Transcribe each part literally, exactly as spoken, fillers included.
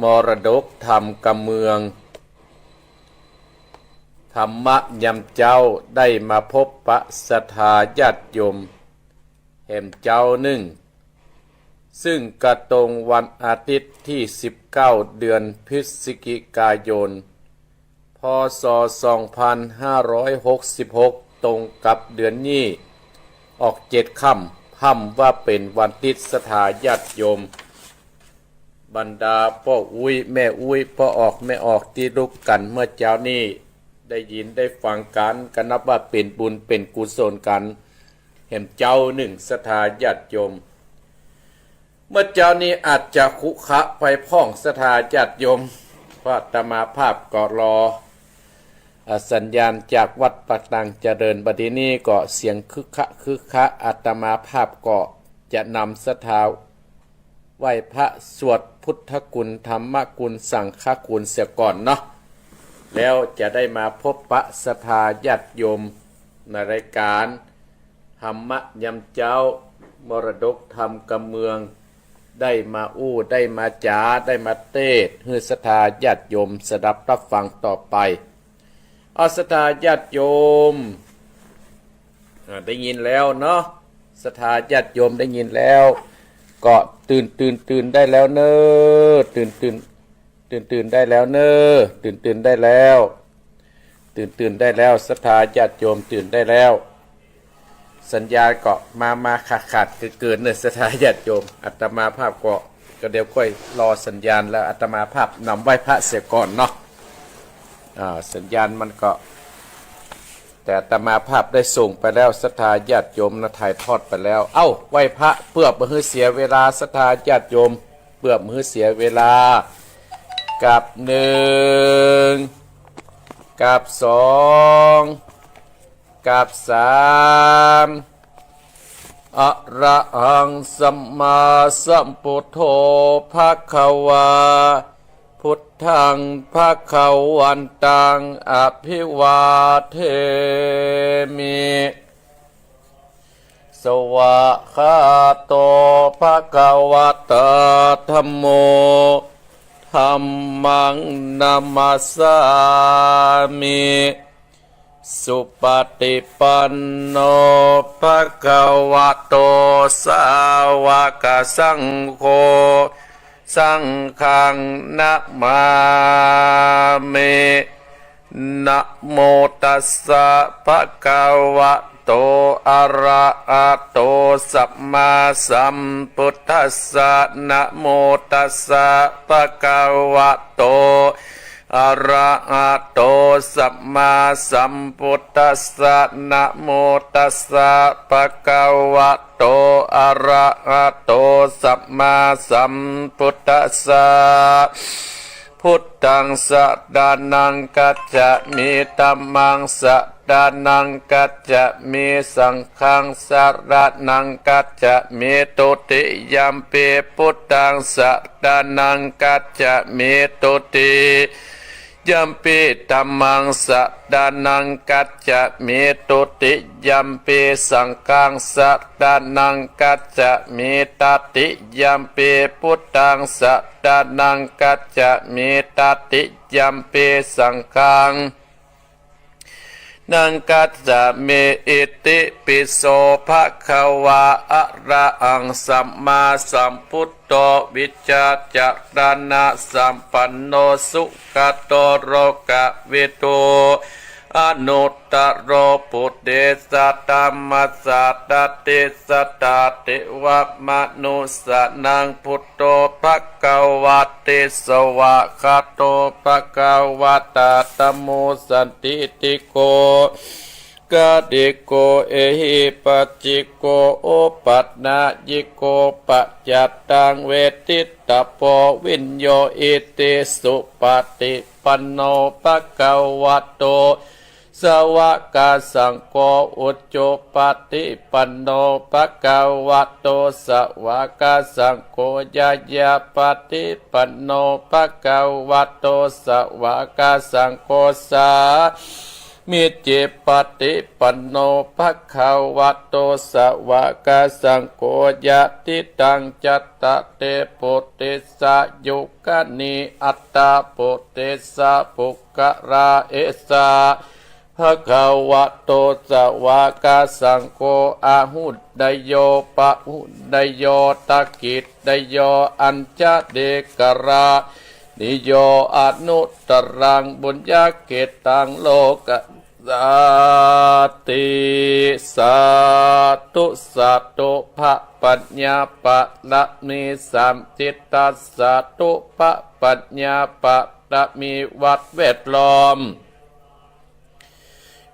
มรดกธรรมกำเมือง ธรรมะยามเจ๊า ได้มาพบปะศรัทธาญาติโยมแหมเจ๊านึ่ง ซึ่งกระตรงวันอาทิตย์ตี้สิบเก้า เดือนพฤศจิกายน พ.ศ. สองพันห้าร้อยหกสิบหก ตรงกับเดือนนี้ออกเจ็ดค่ำ พ่ำว่าเป๋นวันติ๊ด ศรัทธาญาติโยม บรรดาป้ออุ๊ยแม่อุ๊ย ป้อออกแม่ออกตี้ลุกกั๋นเมื่อเจ๊านี้ ได้ยินได้ฟังกั๋น ก็นับว่าเป๋นบุญเป๋นกุศลกั๋นแหมเจ๊านึ่ง ศรัทธาญาติโยม เมื่อเจ๊านี้อาจจะขรุขระไปพ่อง ศรัทธาญาติโยม เพราะอาตมาภาพก็รอ อ่า สัญญาณจากวัดป่าตังเจริญ บัดนี้ก็เสียงขรุขระขรุขระ อาตมาภาพก็จะนำศรัทธาไหว้พระ สวดพุทธคุณธรรมคุณสังฆคุณเสียก่อนเนาะ แล้วจะได้มาพบปะศรัทธาญาติโยมในรายการ ธรรมะยามเจ๊า มรดกธรรมกำเมือง ได้มาอู้ ได้มาจ๋า ได้มาเตศน์ หื้อศรัทธาญาติโยมสดับรับฟังต่อไป เอา ศรัทธาญาติโยม อ่า ได้ยินแล้วเนาะ ศรัทธาญาติโยมได้ยินแล้ว ก็ตื่น ตื่น ตื่นได้แล้วเน่อ ตื่น ตื่น ตื่น ตื่นได้แล้วเน่อ ตื่น ตื่นได้แล้ว ตื่น ตื่นได้แล้ว ศรัทธาญาติโยมตื่นได้แล้ว สัญญาณก็มา มาขาดๆ เกินๆ เน่อ ศรัทธาญาติโยม อาตมาภาพก็ ก็เดี๋ยวค่อยรอสัญญาณ แล้วอาตมาภาพนำไหว้พระเสียก่อนเนาะ อ่า สัญญาณมันก็ แต่อาตมาภาพได้ส่งไปแล้ว ศรัทธาญาติโยมนะ ถ่ายทอดไปแล้ว เอ้า ไหว้พระเปื้อบ่หื้อเสียเวลา ศรัทธาญาติโยม เปื้อบ่หื้อเสียเวลา กับหนึ่ง กับสอง กับสาม อะระหังสัมมาสัมพุทโธ ภะคะวา พุทธัง ภะคะวันตัง อะภิวาเทมิ สวากขาโต ภะคะวะตา ธัมโม ธัมมัง นะมัสสามิ สุปะติปันโน ภะคะวะโต สาวกสังโฆ สังฆัง นะมามิ นะโมตัสสะ ภะคะวะโต อะระหะโต สัมมาสัมพุทธัสสะ นะโมตัสสะ ภะคะวะโต อะระหะโต สัมมาสัมพุทธัสสะ นะโมตัสสะ ภะคะวะโต อะระหะโต สัมมาสัมพุทธัสสะ พุทธัง สะระณัง คัจฉามิ ธัมมัง สะระณัง คัจฉามิ สังฆัง สะระณัง คัจฉามิ ตุติยัมปิ พุทธัง สะระณัง คัจฉามิ ตุติยัมปิ ธัมมัง สะระณัง คัจฉามิ ตุติยัมปิ สังฆัง สะระณัง คัจฉามิ ตติยัมปิ พุทธัง สะระณัง คัจฉามิ ตติยัมปิ สังฆัง นัง คัจฉามิ อิติปิโส ภะคะวา อะระหัง สัมมาสัมพุทโธ วิชชาจารณสัมปันโน สุขะโต โลกะวิทู อนุตตโร ปุริสะธัมมะสะดาติ สัตตาเตวะมะนุสสานัง พุทโธ ภะคะวะติ สวากขาโต ภะคะวะตา ธัมโม สันทิฏฐิโก อาทิกโก เอหิปัสสิโก โอปัฏฐายิโก ปัจจัตตัง เวทิตตะโพ วิญโญ อิติสุปะติปันโน ภะคะวะโต สาวกสังโฆ อุจุปะติปันโน ภะคะวะโต สาวกสังโฆ ญาญาปะติปันโน ภะคะวะโต สาวกสังโฆ สา มิจฉิปัตติปันโน ภะคะวะโต สาวะกะสังโฆ ยะทิตัง จัตตาริ ปุริสายุคานิ อัตถะปุริสะปุคคละ เอสะ ภะคะวะโต สาวะกะสังโฆ อะหุเนยโย ปะหุเนยโย ทักขิเนยโย อัญชลีกรณิโย อนุตตรัง ปุญญะเขตตัง โลกัสสาติ สาธุ สาธุ พระปัญญาบารมีสามสิทธัสสะ สาธุ พระปัญญาบารมีวัดแวดล้อม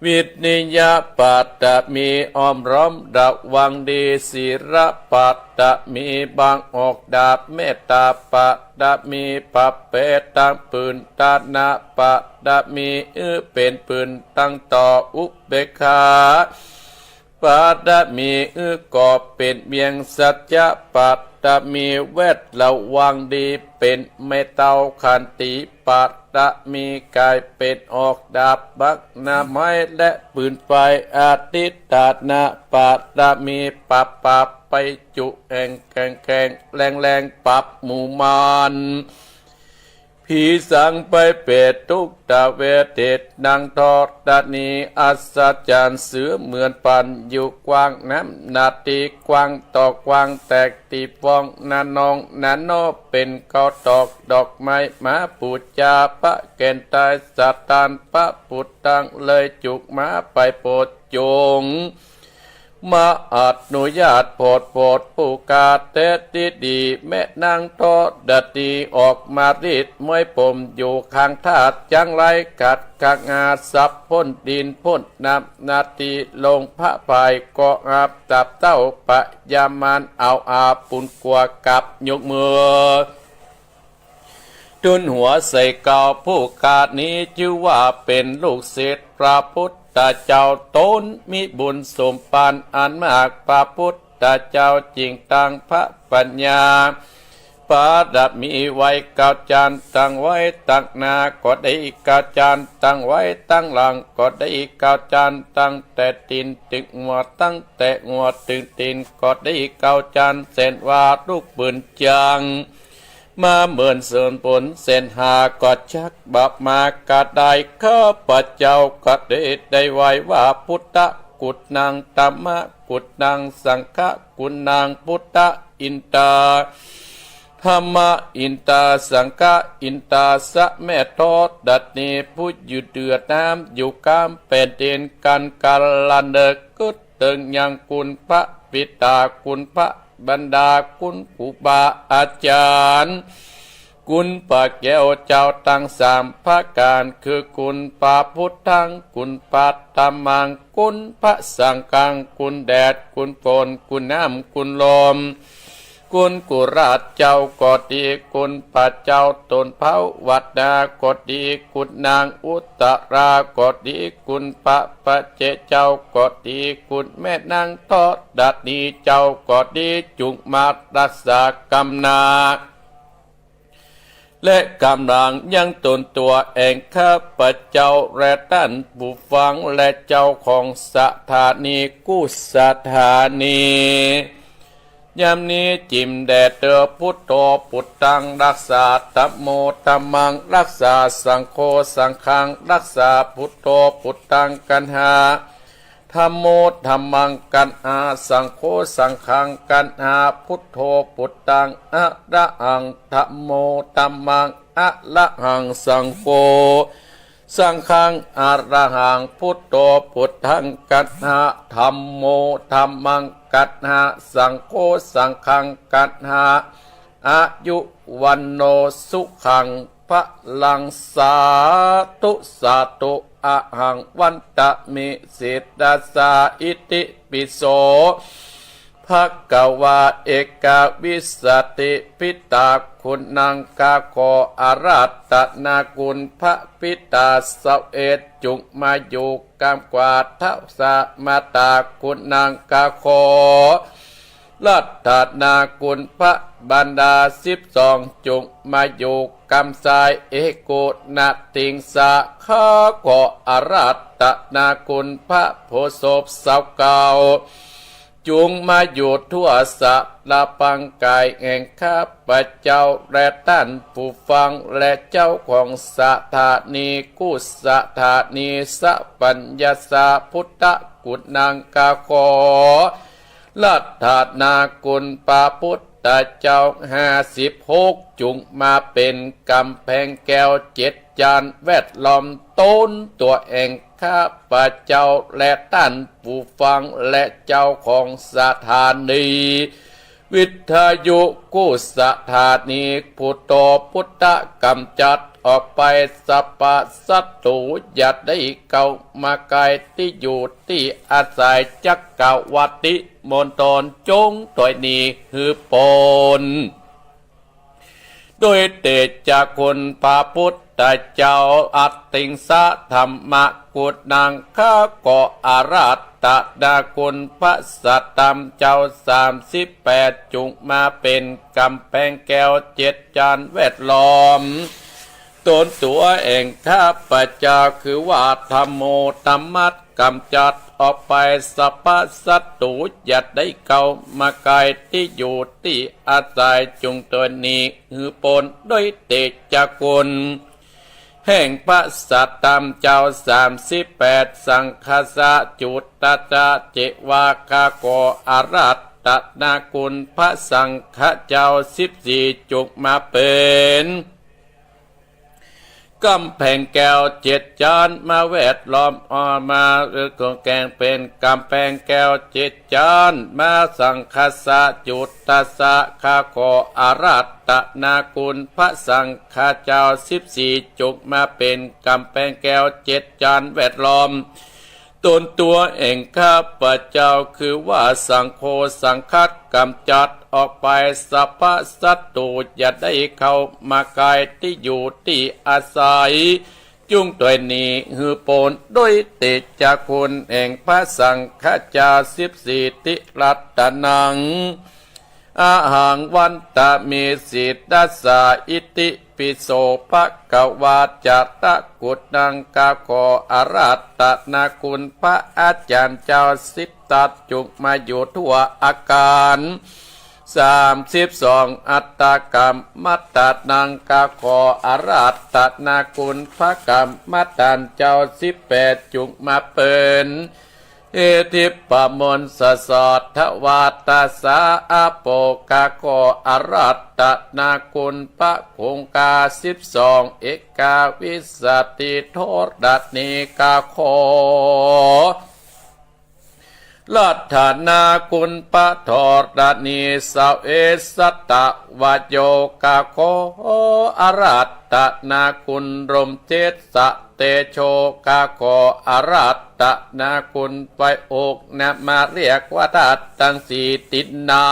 วิริยะบารมีอ้อมล้อมระวังดี ศีลบารมีบังออกดาบ เมตตาบารมีปะเปตังปืน ทานะบารมีอื้อเป๋นปืนตังต่อ อุเปกขาบารมีอื้อก่อเป๋นเวียง สัจจะบารมีแวดระวังดี เป๋นไม้เต้า ขันติบารมีก๋ายเป๋นออกดาบ บังหน้าไม้และปืนไฟ อธิฏฐานะบารมีปราบปราบไปจุแห่งแข็งแข็งแรงแรง ปราบหมู่มาร ผีสางไปเปรตทุกข์ตะเวทิต นังธรณีอัศจรรย์ เสือเหมือนปาน อยู่กว้างน้ำนาดีกว้าง ต่อกว้างแตกตี้ฟอง นาน้องนาน้อเป๋นเกาตอก ดอกไม้มาปู๋จา พระแก่นตายสถาน พระพุทธังเลยจุกมาไปโปรดจง มาอนุญาตโผดโผด ผู้กาเตติดี แม่นางธรณีออกมารีดมวยผม อยู่ข้างธาตุจังไรขัดข้างอาสับพ่นดินพ่นน้ำนาดี ลงพระพายก็อาบตับเต้า พญามารเอาอาปุนกัวกับยกมือ ทูลหัวใส่เกล้า ผู้ข้านี้จื้อว่าเป๋นลูกศิษย์พระพุทธเจ้า ต๋นมีบุญสมภารอันมาก พระพุทธเจ้าจึงตั้งพระปัญญาบารมีไว้เก้าจาน ตั้งไว้ตังหน้าก็ดี เก้าจานตั้งไว้ตังหลังก็ดี เก้าจานตั้งแต่ตี๋นเถิงหัว ตั้งแต่หัวเถิงตี๋นก็ดี เก้าจานแสนว่าลูกปืนจัง มาเมินเสินผลเส้นหาก็จักบาปมากระได ข้าพเจ้าก็ได้ได้ไหว้ว่า พุทธกุณัง ธัมมกุณัง สังฆกุณัง พุทธอินทา ธัมมอินทา สังฆอินทา สะแม่ธรณีผู้อยู่เหนือน้ำ อยู่ข้ามแผ่นดิน กันกาละเนิกกึ๊ด เถิงยังคุณพระบิดา คุณพระมารดา คุณครูบาอาจารย์ คุณพระแก้วเจ้าตังสามประก๋าน คือคุณพระพุทธัง คุณพระธัมมัง คุณพระสังฆัง คุณแดด คุณฝน คุณน้ำ คุณลม คุณกุราชเจ้าก็ดี คุณพระเจ้าต้นเผาวัดนาก็ดี คุณนางอุตตราก็ดี คุณพระปัจเจกเจ้าก็ดี คุณแม่นางธรณีเจ้าก็ดี จุ่งมารักษากำนา และกำลังยังตนตั๋วแห่งข้าพเจ้า และต้านผู้ฟัง และเจ้าของสถานีกู้สถานี ยามนี้จิ่มแด่เตอ พุทโธพุทธัง รักษา ธัมโมธัมมัง รักษา สังโฆสังฆัง รักษา พุทโธพุทธัง กัณหา ธัมโมธัมมัง กัณหา สังโฆสังฆัง กัณหา พุทโธพุทธัง อะระหัง ธัมโมธัมมัง อะระหัง สังโฆสังฆัง อะระหัง พุทโธพุทธัง กัณหา ธัมโมธัมมัง กัณหา สังโฆสังฆัง กัณหา อายุ วัณโณ สุขัง พลัง สาธุ สาธุ อะหัง วันตะมิ สิรสา อิติปิโส ภะคะวา เอกวิสสติ พุทธา คุณนัง ข้าขออาราธนาคุณพระบิดา เสาเอกจุ่งมาอยู่กำกว่า เท้าสามาตา คุณนัง ข้าขอ เ รัตนาคุณพระบรรดาสิบสอง จุ่งมาอยู่กำสาย เอกุณติงสา ข้าขออาราธนาคุณพระโพธิ์ศพเศร้าเก่า จุ่งมาอยู่ทั่วสารพรางกายแห่งข้าพเจ้าและต้านผู้ฟังและเจ้าของสถานีกู้สถานีสัพพัญญาสาพุทธกุณัง ข้าขอ รัตนาคุณพระพุทธเจ้าห้าสิบหก จุ่งมาเป๋นก๋ำแพงแก้วเจ็ดจานแวดล้อมต๋นตั๋วแห่งข้าพเจ้าและต้านผู้ฟังและเจ้าของสถานีวิทยุกู้สถานี พุทโธพุทธะ ก๋ำจัดออกไปสัพพะศัตรู๋ อย่าได้เข้ามาใก้ตี้อยู่ตี้อาศัย จักรวรรดิมณฑลจงตวยหนีหื้อป๊น โดยเตชะคุณพระพุทธเจ้า อติงสาธัมมกุณัง ข้าขออาราธนาคุณพระสัตธรรมเจ้าสามสิบแปด จุ่งมาเป๋นก๋ำแพงแก้วเจ็ดจานแวดล้อม ต๋นตั๋วแห่งข้าพเจ้า คือว่าธัมโมธัมมัส ก๋ำจัดออกไปสัพพะศัตรู๋ อย่าได้เข้ามาใก้ตี้อยู่ตี้อาศัย จุ่งตวยหนีหื้อป๊น โดยเตชะคุณแห่งพระสัตธรรมเจ้าสามสิบแปด สังฆัสสะจุตตัสสะเจวะ ข้าขออาราธนาคุณพระสังฆะเจ้าสิบสี่ จุ่งมาเป๋น ก๋ำแพงแก้วเจ็ดจานมาแวดล้อม ออกมาเออของแกงเป๋นก๋ำแพงแก้วเจ็ดจาน มาสังฆัสสะจุตตัสสะ ข้าขออาราธนาคุณพระสังฆะเจ้าสิบสี่ จุ่งมาเป๋นก๋ำแพงแก้วเจ็ดจานแวดล้อม ต๋นตั๋วแห่งข้าพเจ้า คือว่าสังโฆสังฆัส ก๋ำจัดออกไปสัพพะศัตรู๋ อย่าได้เข้ามาใก้ตี้อยู่ตี้อาศัย จุ่งตวยหนีหื้อป๊น โดยเตชะคุณแห่งพระสังฆะเจ้าสิบสี่ ติรัตนัง อะหังวันทามิ สิรสสา อิติปิโส ภะคะวา จะตะกุณัง ข้าขออาราธนาคุณพระอาจารย์เจ้าสิบตัด จุ่งมาอยู่ทั่วอาคารสามสิบสอง อัตถกรรมตานัง ข้าขออาราธนาคุณพระกรรมตาเจ้าสิบแปด จุ่งมาเป๋น อิทธิปมลสสอดทวาตาสาอาโป ข้าขออาราธนาคุณพระคงคาสิบสอง เอกาวิสสติธรณี ข้าขออาราธนาคุณพระธรณีสเวสตะวโย ข้าขออาราธนาคุณลมเทสะ เตโช ข้าขออาราธนาคุณไฟอกนะมาเรียกว่าธาตุตังสี่ ดินน้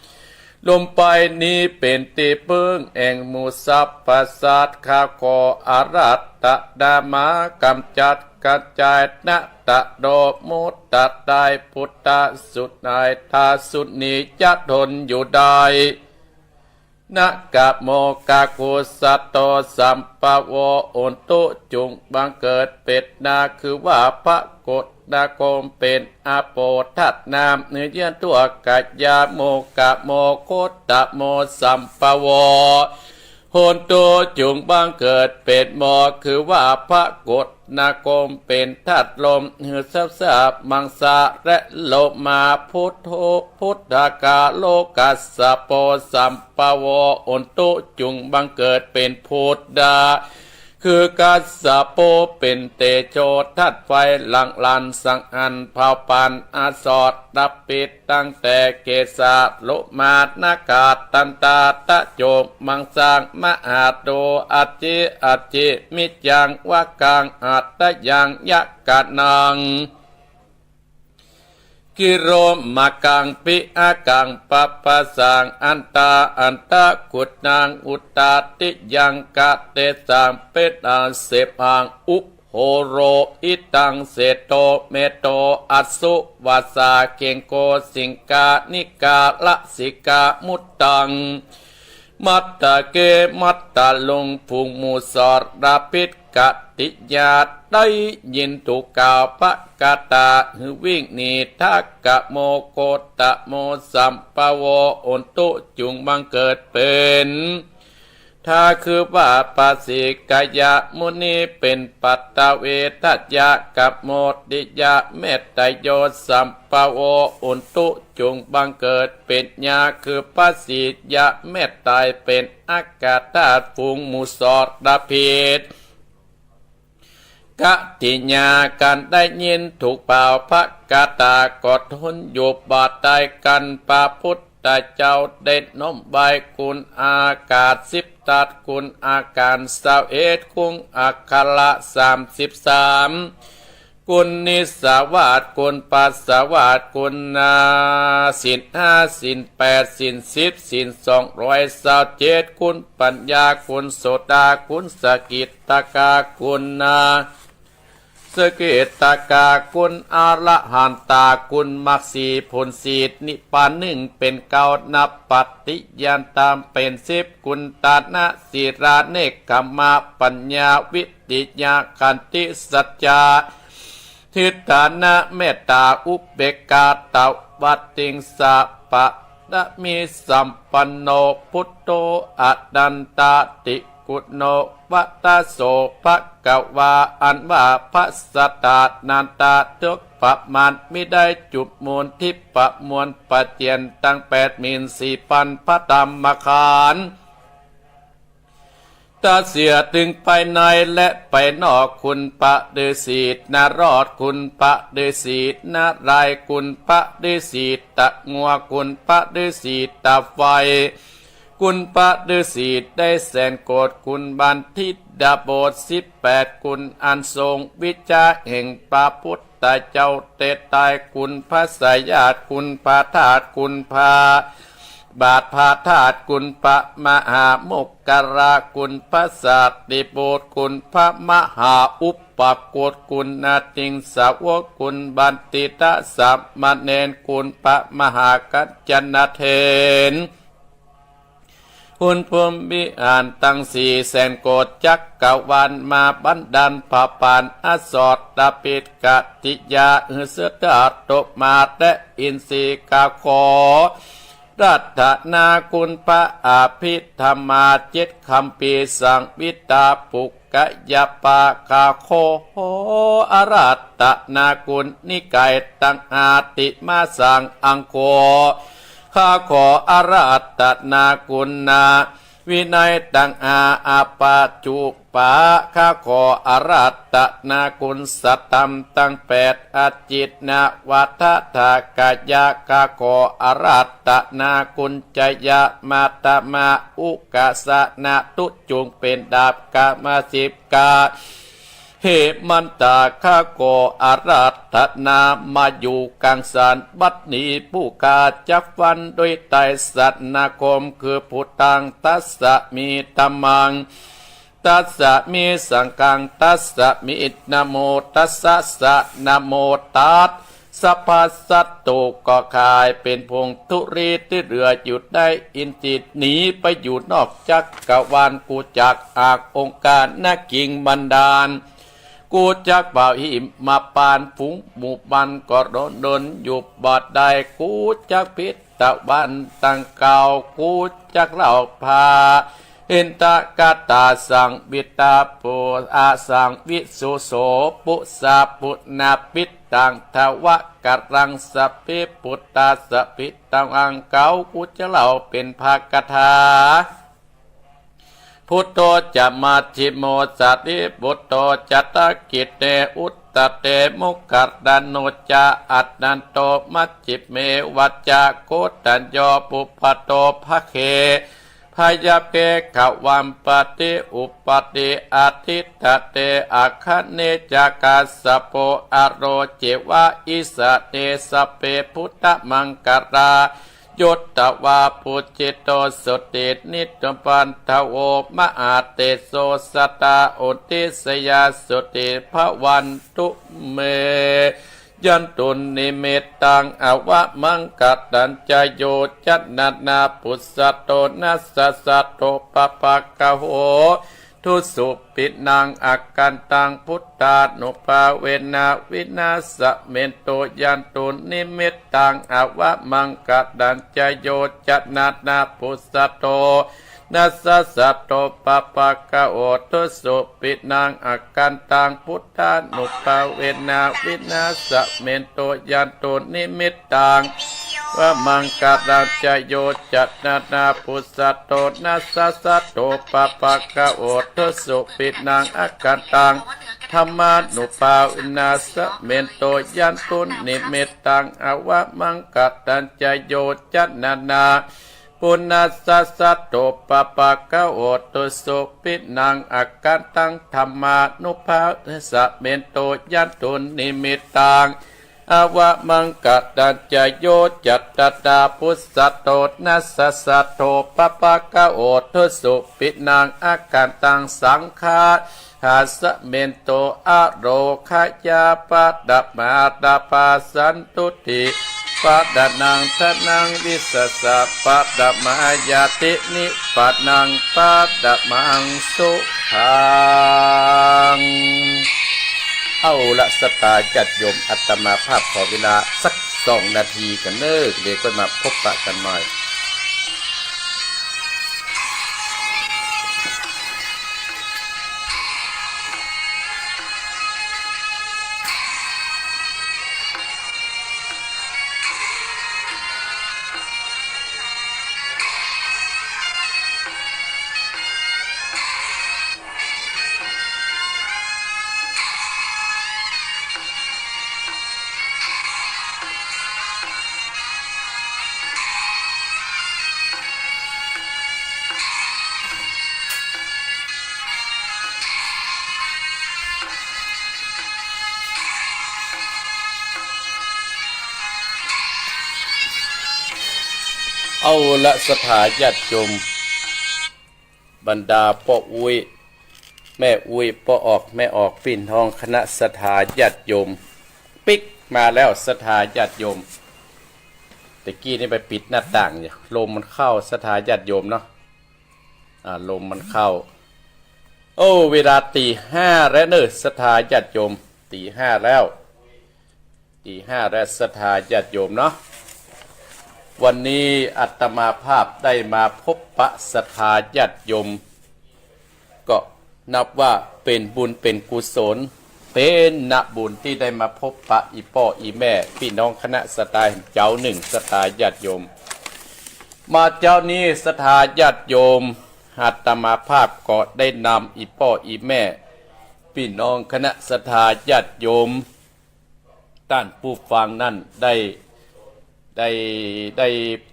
ำลมไฟนี้เป๋นตี้เปิ้งแห่งหมู่สรรพสัตว์ ข้าขออาราธนามาก๋ำจัดกระจายนะตะโดมุตตะได้ ปุตตะสุนัยทาสุนีจะทนอยู่ได้ นะกะโมกะกุสโตสัมปะโว อุนตุ จุ่งบังเกิดเป๋นนา คือว่าพระกดนาคมเป๋นอาโปธาตุน้ำ เนื้อเยื่อทั่วกายา โมกะโม โคตะโม สัมปะโว โหนตุ จุ่งบังเกิดเป๋นโม คือว่าพระกดนาคมเป๋นธาตุลม หื้อทรัพย์สามังสาและโลมา พุทโธ พุทธากาโลกัสสะโป สัมปะโว อุนตุ จุ่งบังเกิดเป๋นพุทธา คือกัสสะโป เป๋นเตโชธาตุไฟ หลั่งหลั่นสังอันเผาผลาญอสรพิษ ตั้งแต่เกสา โลมา นาคา ตันตา ตะโจ มังสัง มหาโด อัจฉิ อัจฉิ มิจจัง วะกัง หัตถยัง ยะกะนัง กิโรมะกัง ปิอะกัง ปะปะสัง อันตา อันตะกุณัง อุตตาติยัง กะเตสัง เปตาเสปัง อุ โหโรหิตัง เศโต เมโต อัสสุวัสสา เกงโก สิงคานิกา ลสิกา มุตตัง มัตตะเก มัตตะลุง ฝูงหมู่สรพิษ กติยา ได้ยินถูกกล่าว พระคาถาหื้อวิ่งหนี ทักขะโม โคตะโม สัมภะโว อุนตุ จุ่งบังเกิดเป๋น ถ้าคือว่าพระสิกขยมุนีเป๋นปัตตเวทยะ กโมติยะ เมตตโย สัมภะโว อุนตุ จุ่งบังเกิดเป๋นยา คือพระสิทธิยะ เมตตาเป๋นอัครราช ฝูงหมู่สรพิษ กติยา กันได้ยินถูกกล่าว พระคาถาก็ทนอยู่บ่ได้ กันพระพุทธเจ้าได้น้อมไหว้คุณอาการสิบทัศน์ คุณอาการซาวเอ็ด คุณอักขระสามสิบสาม คุณนิสสวาส คุณปัสสวาส คุณนาศีลห้า ศีลแปด ศีลสิบ ศีลสองร้อยซาวเจ็ด คุณปัญญา คุณโสดา คุณสกิตตกา คุณนา สกิตตกา คุณอรหันตา คุณมรรคสี่ ผลสี่ นิพพานหนึ่ง เป๋นเก้า นับปฏิญาณตามเป๋นสิบ คุณตานะ ศีลา เนกขัมมะ ปัญญา วิริยะ ขันติ สัจจะ ทิฏฐานะ เมตตา อุเบกขา ตวติงสะ ปะ รมีสัมปันโน พุทโธ อนันตะติกุณโณ วะตะโส ภะคะวา อันว่าพระสัตตานันตะทุกประมาณมิได้ จุมมูลทิพย์ประมวลประเจียนตังแปดหมื่นสี่พันพระธรรมขันธ์ ตะเสียถึงภายในและภายนอก คุณพระฤๅษีนรอด คุณพระฤๅษีนารายณ์ คุณพระฤๅษีตะงัว คุณพระฤๅษีตะไฟ คุณพระฤๅษีได้แสนโกรธ คุณบัณฑิตดาบทสิบแปด คุณอันทรงวิชาแห่งพระพุทธเจ้าเตตาย คุณพระสายาต คุณพระธาตุ คุณพระบาทพระธาตุ คุณพระมหาโมคคัลลา คุณพระสารีบุตร คุณพระมหาอุปคุต คุณอาทิงสาวก คุณบัณฑิตสามเณร คุณพระมหากัญจนเถร คุณพรหมวิหารตังสี่แสนโกฏจักรวาล มาบันดาลพระปานอสรพิษ กติยา หื้อเสด็จมาแต่อินทรีย์ ข้าขออาราธนาคุณพระอภิธรรมาเจ็ดคัมภีร์ สังวิตา ปุกกยปาท ข้าขออาราธนาคุณนิกายตังห้า ติมาสังอังโค ข้าขออาราธนาคุณนาวินัยตังห้า อปาจุปา ข้าขออาราธนาคุณสัตธรรมตังแปด อจินนวัฏฏากายะ ข้าขออาราธนาคุณจยะมาตมา อุกสนะตุจุงเป๋นดาบกามาสิบกา เหมันตา ข้าขออาราธนามาอยู่กลางสารบัดนี้ ผู้ข้าจักฟันด้วยไตรสรณคม คือพุทธังทัสสะมิ ธัมมังทัสสะมิ สังฆังทัสสะมิ นะโมตัสสะ นะโมตัสสะ พระศัตรูก็คายเป๋นผงธุลีตี้เหลืออยู่ในอินทรีย์ หนีไปอยู่นอกจักรวาล กูจักอากองค์การนะกิ่งบันดาล กูจักเผาหิมพานต์ ฝูงหมู่มันก็รนดนอยู่บ่ได้ กูจักผิดตะวันตังเก่า กูจักเล่าพระเห็นตะกะตา สังวิตาปุอาสังวิสุโส ปุสาปุนาปิตังทวะกะรัง สัพเพปุตตาสัพพิตังอังเก๋า กูจะเล่าเป๋นพระคาถา พุทโธจะมัชฌิโม สารีปุตโธจะทักขิเณ อุตตะเต โมคคัลลาโนจะ อัตตันโต มัชฌิเม วัจจะ โคฏัญโญ ปุพพะโต ภะเค พยัพเพ ขวัมปติ อุปปาติ อะทิฏฐะเต อะคะเนจะ กัสสะโป อะโรเจวะ อิสะเน สัพเพ พุทธมังคลา ยุตวาปุจิโตสุติ นิตวันทโว มหาเตโส สัตตาอุทธิสยา สุติภวันตุเม ยันตุนนิมิตตัง อวมังคลัญจะ โยจะนะนาปุสสะโต นัสสะสะโต ปะปะกะโห ทุสุปินัง อาคันตัง พุทธานุภาเวนะ วินาสเมนตุ ยันตุนนิมิตตัง อวมังคลัญจะ โยจะนะนาปุสสะโต นัสสะสะโต ปะปะกะโห ทุสุปินัง อาคันตัง พุทธานุภาเวนะ วินาสเมนตุ ยันตุนนิมิตตัง วมังคลัญจะ โยจะนะนาปุสสะโต นัสสะสะโต ปะปะกะโห ทุสุปินัง อาคันตัง ธัมมานุภาเวนะ สเมนตุ ยันตุนนิมิตตัง อวมังคลัญจะ โยจะนะนา ปุนัสสะสะโต ปะปะกะโห ทุสุปินัง อาคันตัง ธัมมานุภาเวนะ สเมนตุ ยันตุนนิมิตตัง อวมังคลัญจะ โยจะนะนาปุสสะโต นัสสะสะโต ปะปะกะโห ทุสุปินัง อาคันตัง สังฆา หาสเมนตุ อโรคยา ปะดะมาตะปาสันตุติ ปะดะนังทะนังวิสสะ ปะดะมายาติ นิปะนัง ปะดะมังสุขัง เอาละ ศรัทธาญาติโยม อาตมาภาพขอเวลาสักสองนาทีกั๋นเน่อ เดี๋ยวก็มาพบปะกั๋นใหม่ เอาละ ศรัทธาญาติโยม บรรดาป้ออุ๊ย แม่อุ๊ย ป้อออก แม่ออก ปี้น้องคณะศรัทธาญาติโยม ปิ๊กมาแล้ว ศรัทธาญาติโยม ตะกี้นี่ไปปิดหน้าต่างอยู่ ลมมันเข้า ศรัทธาญาติโยมเนาะ อ่า ลมมันเข้า โอ้ เวลาตีห้าแล้วเน่อ ศรัทธาญาติโยม ตีห้าแล้ว ตีห้าแล้ว ศรัทธาญาติโยมเนาะ วันนี้อาตมาภาพได้มาพบปะศรัทธาญาติโยม ก็นับว่าเป๋นบุญเป๋นกุศล เป๋นนะบุญตี้ได้มาพบปะอี่ป้ออี่แม่ ปี้น้องคณะศรัทธาแหมเจ้านึ่ง ศรัทธาญาติโยม มาเจ๊านี้ ศรัทธาญาติโยม อาตมาภาพก็ได้นำอี่ป้ออี่แม่ ปี้น้องคณะศรัทธาญาติโยม ต้านผู้ฟังนั้นได้ ได้ ได้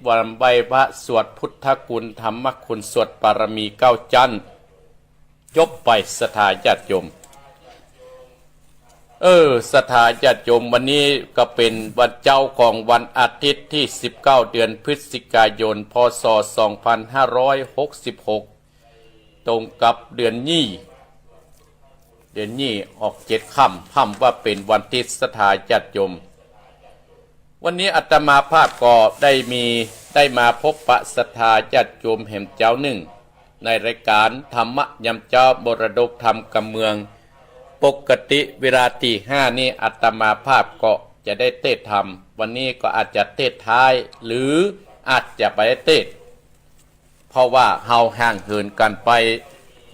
วันไหว้พระ สวดพุทธคุณ ธรรมคุณ สวดบารมีเก้าจั๊น จบไป ศรัทธาญาติโยม เออ ศรัทธาญาติโยม วันนี้ก็เป๋นวันเจ๊าของวันอาทิตย์ตี้สิบเก้า เดือนพฤศจิกายน พ.ศ. สองพันห้าร้อยหกสิบหก ตรงกับเดือนยี่ เดือนยี่ออกเจ็ดค่ำ ค่ำว่าเป๋นวันอาทิตย์ ศรัทธาญาติโยม วันนี้อาตมาภาพก็ได้มี ได้มาพบปะศรัทธาญาติโยมแหมเจ้านึ่ง ในรายการธรรมะยามเจ๊า มรดกธรรมกำเมือง ปกติเวลาตีห้านี่อาตมาภาพก็จะได้เตสน์ธรรม วันนี้ก็อาจจะเตสน์ท้าย หรืออาจจะบ่ได้เตสน์ เพราะว่าเฮาห่างเหินกั๋นไป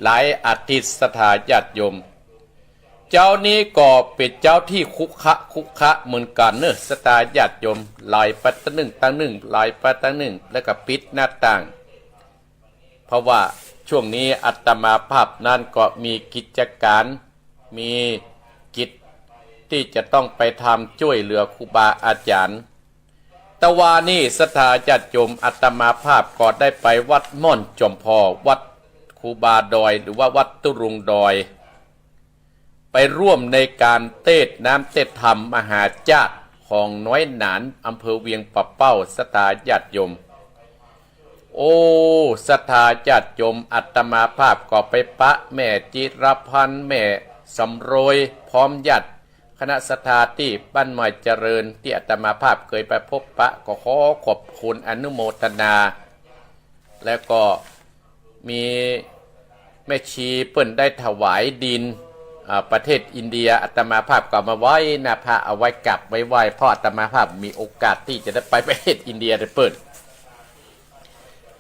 หลายอาทิตย์ ศรัทธาญาติโยม เจ๊านี้ก็เป๋นเจ๊าตี้คุกคะคุกคะเหมือนกั๋นเน่อ ศรัทธาญาติโยม ไหลไปตังนึ่งตังนึ่ง ไหลไปตังนึ่ง แล้วก็ปิดหน้าต่าง เพราะว่าช่วงนี้อาตมาภาพนั้นก็มีกิจก๋าน มีกิจตี้จะต้องไปทำจ้วยเหลือครูบาอาจ๋ารย์ ตะวานี้ศรัทธาญาติโยม อาตมาภาพก็ได้ไปวัดม่อนจอมพอ วัดครูบาดอย หรือว่าวัดตุ๊ลุงดอย ไปร่วมในก๋านเตสน์น้ำเตสน์ธรรมมหาจ้าด ของน้อยหนาน อำเภอเวียงป่าเป้า ศรัทธาญาติโยม โอ้ ศรัทธาญาติโยม อาตมาภาพก็ไปปะแม่จิรพันธ์ แม่สำรวย พร้อมญาติคณะศรัทธาตี้บ้านใหม่เจริญ ตี้อาตมาภาพเกยไปพบปะ ก็ขอขอบคุณอนุโมทนา แล้วก็มีแม่ชีเปิ้นได้ถวายดิน อ่า ประเทศอินเดีย อาตมาภาพก็เอามาไว้หน้าพระ เอาไว้กราบไว้ไหว้ เพราะอาตมาภาพมีโอกาสตี้จะได้ไปประเทศอินเดียด้วยเปิ้น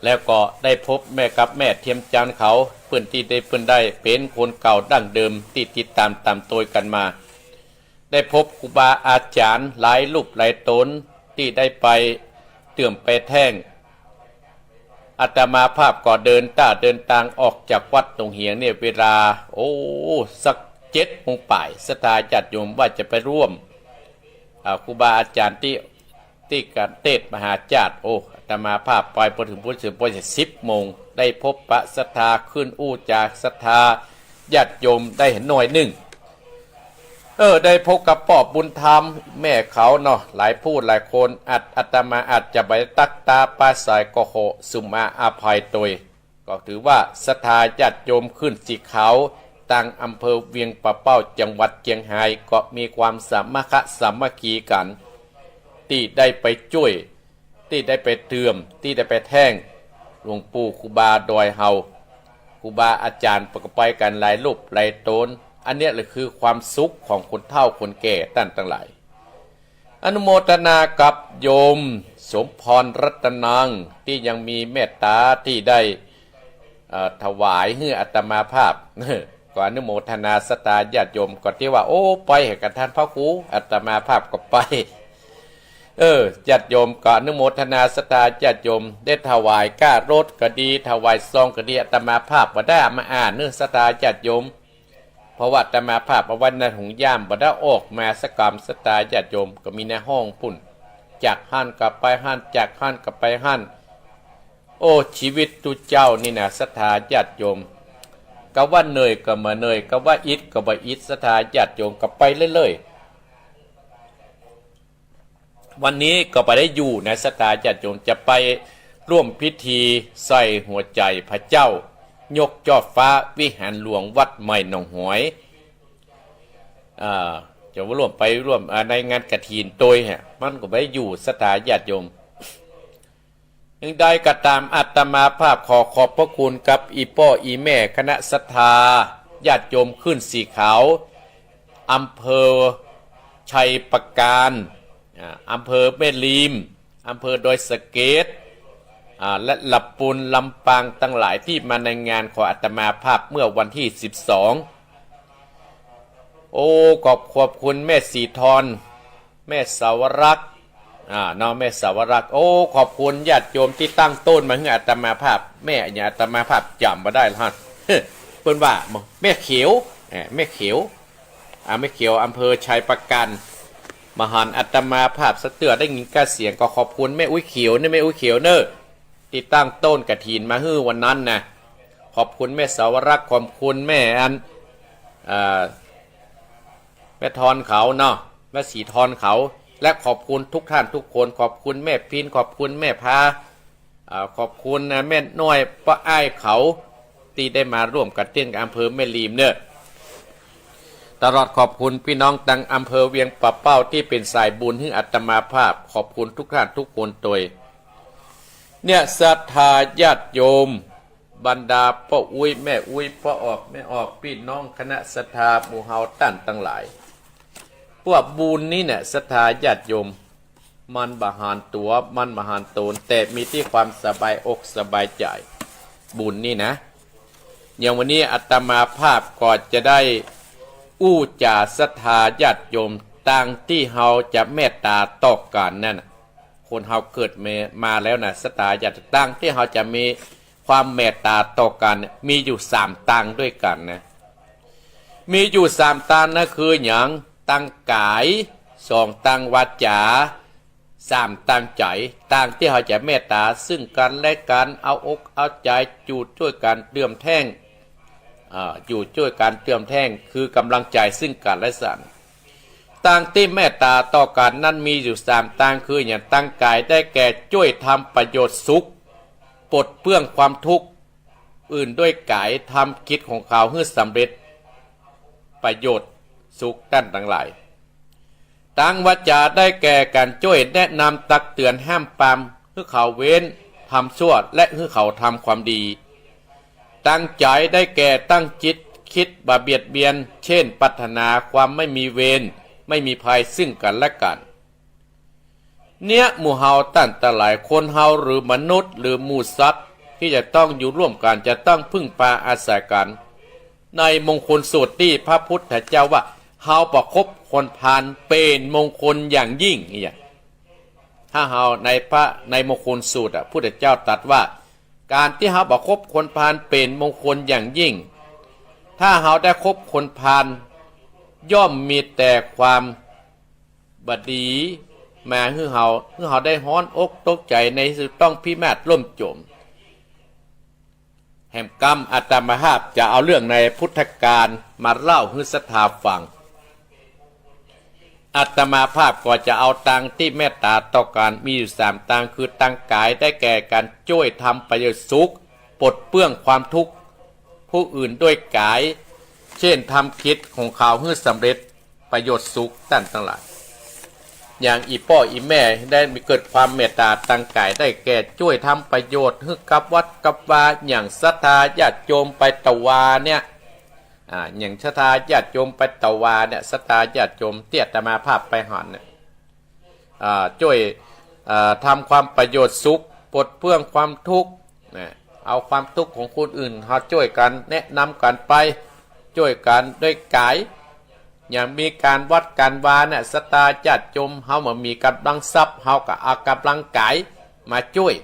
แล้วก็ได้พบแม่กับแม่เทียมจันทร์เขา เปิ้นตี้ได้ เปิ้นได้เป๋นคนเก่าดั้งเดิมตี้ติดต๋ามต๋ามโตยกั๋นมา ได้พบครูบาอาจ๋ารย์หลายรูปหลายต๋นตี้ได้ไปเติ่มไปแท่ง อาตมาภาพก็เดินต้าเดินตางออกจากวัดหนองเหียงเนี่ย เวลา โอ้ สักเจ็ดโมงป่าย ศรัทธาญาติโยมว่าจะไปร่วม อ่า ครูบาอาจ๋ารย์ตี้ ตี้ก๋านเตสน์มหาจาตุ โอ้ อาตมาภาพไป ปอเถิงพุ้นเถิง ปอเถิงสิบโมง ได้พบปะศรัทธา ขึ้นอู้จ๋าศรัทธาญาติโยมได้หน่อยนึ่ง เออ ได้พบกับป้อบุญธรรม แม่เขาเนาะ หลายผู้หลายคน อาต อาตมาอาจจะบ่ได้ตั๊กตาปราศรัยก็เหาะ สุมาอภัยโตย ก็ถือว่าศรัทธาญาติโยมขึ้นสีขาว ตางอำเภอเวียงป่าเป้า จังหวัดเจียงฮาย ก็มีความสามัคคะสามัคคีกั๋น ตี้ได้ไปจ้วย ตี้ได้ไปเติ่ม ตี้ได้ไปแท่ง หลวงปู่ครูบาดอยเฮา ครูบาอาจ๋ารย์ก็ไปกั๋นหลายรูปหลายต๋น อันเนี้ยแหละคือความสุขของคนเฒ่าคนแก่ต้านตังหลาย อนุโมทนากับโยมสมพรรัตนัง ตี้ยังมีเมตต๋าตี้ได้ เอ่อ ถวายหื้ออาตมาภาพ ก็อนุโมทนาศรัทธาญาติโยม ก็ตี้ว่า โอ้ ไปหื้อกับต้านพระครู อาตมาภาพก็ไป เออ ญาติโยมก็อนุโมทนาศรัทธาญาติโยม ได้ถวายก้ารถก็ดี ถวายซองก็ดี อาตมาภาพบ่ได้เอามาอ่านเนาะ ศรัทธาญาติโยม เพราะว่าอาตมาภาพเอาไว้ในถุงย่าม บ่ได้ออกมาสักกำ ศรัทธาญาติโยม ก็มีในห้องปุ้น จากหั้นก็ไปหั้น จากหั้นก็ไปหั้น โอ้ ชีวิตตุ๊เจ้านี่นะ ศรัทธาญาติโยม กะว่าเหนื่อยก็บ่เหนื่อย กะว่าอิดก็บ่อิด ศรัทธาญาติโยม ก็ไปเรื่อยๆ วันนี้ก็บ่ได้อยู่นะ ศรัทธาญาติโยม จะไปร่วมพิธีใส่หัวใจ๋พระเจ้า ยกจอดฟ้าวิหารหลวงวัดใหม่หนองหอย อ่า จะร่วมไปร่วม อ่า ในงานกฐินโตยฮะ มันก็บ่ได้อยู่ ศรัทธาญาติโยม อย่างใดก็ต๋าม อาตมาภาพขอขอบพระคุณกับอี่ป้ออี่แม่คณะศรัทธาญาติโยมขึ้นสีขาว อำเภอชัยปราการ อ่า อำเภอแม่ริม อำเภอดอยสะเก็ด อ่า และละปูน ลำปางตังหลายตี้มาในงานของอาตมาภาพเมื่อวันตี้สิบสอง โอ้ ขอบ ขอบคุณแม่ศรีทร แม่สาวรักษ์ อ่า เนาะ แม่สาวรักษ์ โอ้ ขอบคุณญาติโยมตี้ตั้งต้นมาหื้ออาตมาภาพ แม่เนี่ยอาตมาภาพจ๋ำบ่ได้ละฮะ เปิ้นว่า แม่เขียว เอ่อ แม่เขียว อ่า แม่เขียว อำเภอชัยปราการ มาหันอาตมาภาพสักเตื้อ ได้ยินก้าเสียง ก็ขอบคุณแม่อุ๊ยเขียวเน่อ แม่อุ๊ยเขียวเน่อ ตี้ตั้งต้นกฐินมาหื้อวันนั้นนะ ขอบคุณแม่สาวรักษ์ ขอบคุณแม่อัน เอ่อ แม่ทรเขาเนาะ แม่ศรีทรเขา และขอบคุณทุกท่านทุกคน ขอบคุณแม่พิน ขอบคุณแม่พา อ่า ขอบคุณนะแม่น้อย ป้ออ้ายเขา ตี้ได้มาร่วมกฐินกับอำเภอแม่ริมเน่อ ตลอดขอบคุณปี้น้องตังอำเภอเวียงป่าเป้าตี้เป๋นสายบุญหื้ออาตมาภาพ ขอบคุณทุกท่านทุกคนโตย เนี่ย ศรัทธาญาติโยม บรรดาป้ออุ๊ยแม่อุ๊ย ป้อออกแม่ออก ปี้น้องคณะศรัทธาหมู่เฮาต้านตังหลาย พวกบุญนี้เนี่ย ศรัทธาญาติโยม มันบ่หานตั๋ว มันบ่หานต๋น แต่มีตี้ความสบายอกสบายใจ๋ บุญนี่นะ อย่างวันนี้อาตมาภาพก็จะได้อู้จ๋าศรัทธาญาติโยม ตางตี้เฮาจะเมตต๋าต่อกั๋นนั่นน่ะ คนเฮาเกิดมา มาแล้วนะ ศรัทธาญาติ ตางตี้เฮาจะมีความเมตต๋าต่อกั๋นเนี่ย มีอยู่สามตางด้วยกั๋นนะ มีอยู่สามตางนะ คือหยัง ตางก๋าย สองตางวาจ๋า สามตางใจ๋ ตางตี้เฮาจะเมตต๋าซึ่งกั๋นและกั๋น เอาอกเอาใจ๋ อยู่จ้วยกั๋นเติ่มแท่ง อ่า อยู่จ้วยกั๋นเติ่มแท่ง คือก๋ำลังใจ๋ซึ่งกั๋นและกั๋น ตังตี้เมตต๋าต่อกั๋นนั้นมีอยู่สามตัง คือหยัง ตังก๋ายได้แก่จ้วยทำประโยชน์สุข ปลดเปลื้องความทุกข์อื่นด้วยก๋าย ทำกิจของเขาหื้อสำเร็จประโยชน์สุข ต้านตังหลาย ตังวาจ๋าได้แก่ก๋านจ้วยแนะนำตักเตือนห้ามปรามหื้อเขาเว้นทำชั่ว และหื้อเขาทำความดี ตังใจ๋ได้แก่ตั้งจิตคิดบ่เบียดเบียน เช่น ปรารถนาความไม่มีเวร ไม่มีภัยซึ่งกั๋นและกั๋น เนี่ยหมู่เฮาต้านตังหลาย คนเฮาหรือมนุษย์หรือหมู่สัตว์ตี้จะต้องอยู่ร่วมกั๋น จะต้องพึ่งพาอาศัยกั๋น ในมงคลสูตรตี้พระพุทธเจ้าว่า เฮาบ่คบคนพาลเป๋นมงคลอย่างยิ่ง เนี่ย ถ้าเฮาในพระ ในมงคลสูตรอะ พุทธเจ้าตรัสว่า ก๋านตี้เฮาบ่คบคนพาลเป๋นมงคลอย่างยิ่ง ถ้าเฮาได้คบคนพาล ย่อมมีแต่ความบ่ดีมาหื้อเฮา หื้อเฮาได้ฮ้อนอกตกใจ๋ ในที่สุดต้องพินาศล่มจม แหมกำอาตมาภาพจะเอาเรื่องในพุทธกาลมาเล่าหื้อศรัทธาฟัง อาตมาภาพก็จะเอาตังตี้เมตต๋าต่อกั๋นมีอยู่สามตัง คือตังก๋ายได้แก่ก๋านจ้วยทำประโยชน์สุข ปลดเปลื้องความทุกข์ผู้อื่นด้วยก๋าย เช่น ทำกิจของเขาหื้อสำเร็จประโยชน์สุข ต้านตังหลาย อย่างอี่ป้ออี่แม่ได้มีเกิดความเมตต๋า ตังก๋ายได้แก่จ้วยทำประโยชน์หื้อกับวัดกับวา อย่างศรัทธาญาติโยมไปตะวาเนี่ย อ่า อย่างศรัทธาญาติโยมไปตะวาเนี่ย ศรัทธาญาติโยมตี้อาตมาภาพไปหันเนี่ย อ่า จ้วย อ่า ทำความประโยชน์สุข ปลดเปลื้องความทุกข์ นะ เอาความทุกข์ของคนอื่น เฮาจ้วยกั๋นแนะนำกั๋นไป จ้วยกั๋นด้วยก๋าย อย่างมีก๋านวัดก๋านวาเนี่ย ศรัทธาญาติโยม เฮาบ่มีก๋ำลังทรัพย์ เฮาก็เอาก๋ำลังก๋ายมาจ้วย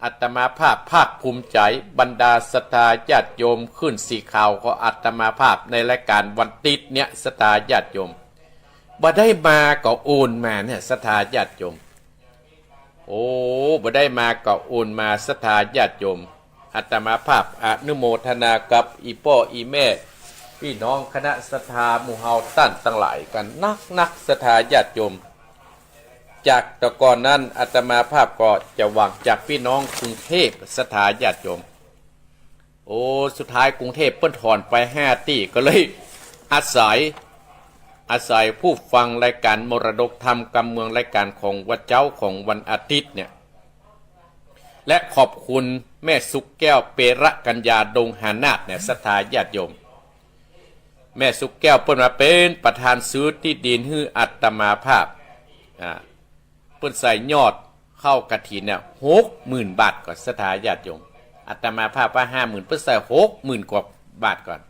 อาตมาภาพภาคภูมิใจ๋ บรรดาศรัทธาญาติโยม ขึ้นสี่ข่าวของอาตมาภาพในรายก๋านวันติ๊ดเนี่ย ศรัทธาญาติโยม บ่ได้มาก็โอนมาเนี่ย ศรัทธาญาติโยม โอ้ บ่ได้มาก็โอนมา ศรัทธาญาติโยม อาตมาภาพอนุโมทนากับอี่ป้ออี่แม่ ปี้น้องคณะศรัทธาหมู่เฮาต้านตังหลายกั๋นนักๆ ศรัทธาญาติโยม จากแต่ก่อนนั้นอาตมาภาพก็จะหวังจากปี้น้องกรุงเทพฯ ศรัทธาญาติโยม โอ้ สุดท้ายกรุงเทพฯเปิ้นถอนไปห้าตี้ ก็เลยอาศัย อาศัยผู้ฟังรายก๋านมรดกธรรมกำเมือง รายก๋านของวันเจ๊าของวันอาทิตย์เนี่ย และขอบคุณแม่สุขแก้ว เประกัญญา ดงหานาถเนี่ย ศรัทธาญาติโยม แม่สุขแก้วเปิ้นมาเป๋นประธานซื้อตี้ดินหื้ออาตมาภาพ อ่า เปิ้นใส่ยอดเข้ากฐินเนี่ย หกหมื่นบาทก่อน ศรัทธาญาติโยม อาตมาภาพว่าห้าหมื่น เปิ้นใส่หกหมื่นกว่าบาทก่อน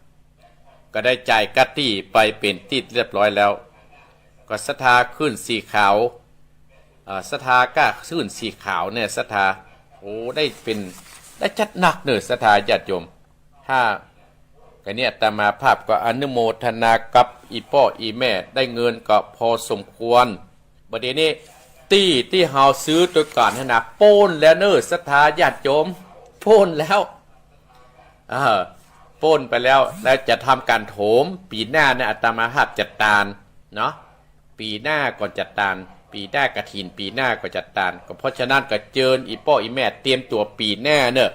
ก็ได้จ่ายก๊าตี้ไปเป๋นตี้เรียบร้อยแล้ว ก็ศรัทธาขึ้นสี่ข่าว เอ่อ ศรัทธาก้าขึ้นสี่ข่าวเนี่ย ศรัทธา โอ้ ได้เป๋น ได้จัดหนักเน่อ ศรัทธาญาติโยม ถ้า ก็เนี่ยอาตมาภาพก็อนุโมทนากับอี่ป้ออี่แม่ ได้เงินก็พอสมควร บ่าเดี่ยวนี้ตี้ตี้เฮาซื้อตวยกั๋นหั้นนะ โป๊นแล้วเน่อ ศรัทธาญาติโยม โป๊นแล้ว เออ โป๊นไปแล้ว แล้วจะทำก๋านโถม ปี๋หน้าเนี่ยอาตมาภาพจัดตานเนาะ ปี๋หน้าก่อนจัดตาน ปี๋หน้ากฐินปี๋หน้าก่อนจัดตาน ก็เพราะฉะนั้นก็เจิญอี่ป้ออี่แม่เตรียมตั๋วปี๋หน้าเน่อ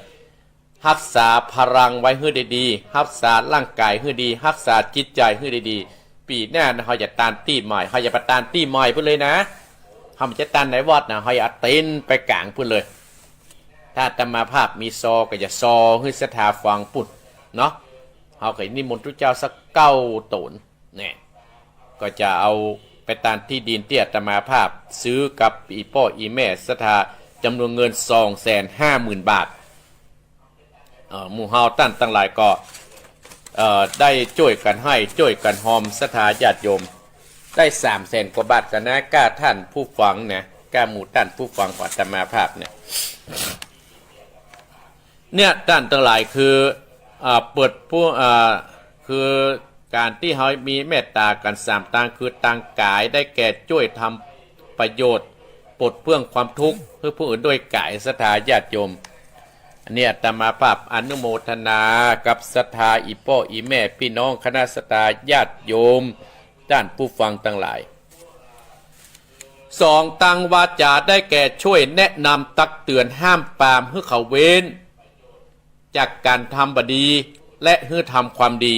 ฮักษาพลังไว้หื้อได้ดี ฮักษาร่างก๋ายหื้อดี ฮักษาจิตใจ๋หื้อได้ดี ปี๋หน้าเฮาจะตานตี้ใหม่ เฮาจะไปตานตี้ใหม่ปู้นเลยนะ เฮาบ่จะตานในวัดนะ เฮาจะเอาเต็นท์ไปก๋างปู้นเลย ถ้าอาตมาภาพมีซอก็จะซอหื้อศรัทธาฟังปู้นเนาะ เฮาก็นิมนต์ตุ๊เจ้าสักเก้าต๋นเนี่ย ก็จะเอาไปตานตี้ดินตี้อาตมาภาพซื้อกับอี่ป้ออี่แม่ศรัทธาจ๋ำนวนเงินสองแสนห้าหมื่นบาท เอ่อ หมู่เฮาต้านตังหลายก็ เอ่อ ได้จ้วยกั๋นไห้จ้วยกั๋นฮอมศรัทธาญาติโยม ได้สามแสนกว่าบาทกั๋นนะ ก้าต้านผู้ฟังนะ ก้าหมู่ต้านผู้ฟังของอาตมาภาพเนี่ย เนี่ยต้านตังหลายคือ อ่า เปิดผู้ อ่า คือก๋านตี้เฮามีเมตต๋ากั๋นสามตาง คือตางก๋ายได้แก่จ้วยทำประโยชน์ ปลดเปลื้องความทุกข์หื้อผู้อื่นด้วยก๋าย ศรัทธาญาติโยม อันนี้อาตมาภาพอนุโมทนากับศรัทธาอี่ป้ออี่แม่ปี้น้องคณะศรัทธาญาติโยม ต้านผู้ฟังตังหลาย สอง ตังวาจ๋าได้แก่ช่วยแนะนำตักเตือนห้ามปรามหื้อเขาเว้น จากก๋านทำบ่ดี และหื้อทำความดี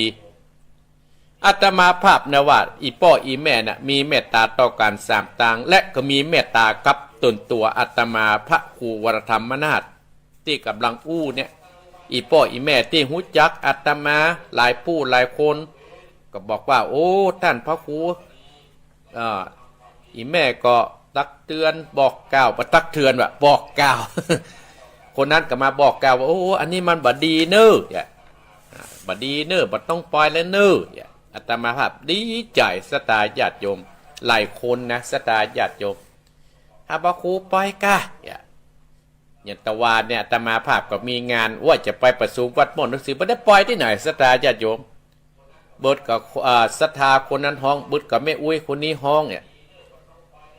อาตมาภาพนะว่า อี่ป้ออี่แม่น่ะ มีเมตต๋าต่อกั๋นสามตาง และก็มีเมตต๋ากับต๋นตั๋วอาตมาพระครูวรธรรมนาถ ตี้ก่ำลังอู้เนี่ย อี่ป้ออี่แม่ตี้ฮู้จักอาตมาหลายผู้หลายคน ก็บอกว่า โอ้ ต้านพระครู อ่า อี่แม่ก็ตักเตือนบอกกล่าว บ่ตักเตือนว่ะ บอกกล่าว คนนั้นก็มาบอกกล่าวว่า โอ้ อันนี้มันบ่ดีเน่อ เนี่ย อ่า บ่ดีเน่อ บ่ต้องไปแล้วเน่อ เนี่ย อาตมาภาพดีใจ๋ ศรัทธาญาติโยม หลายคนนะ ศรัทธาญาติโยม หาพระครูไปก่ะ เนี่ย อย่างตะวาเนี่ย อาตมาภาพก็มีงานว่าจะไปประชุมวัดม่อนหนังสือ บ่ได้ไปตี้ไหน ศรัทธาญาติโยม เบิดก็ อ่า ศรัทธาคนนั้นฮ้อง เบิดก็แม่อุ๊ยคนนี้ฮ้องเนี่ย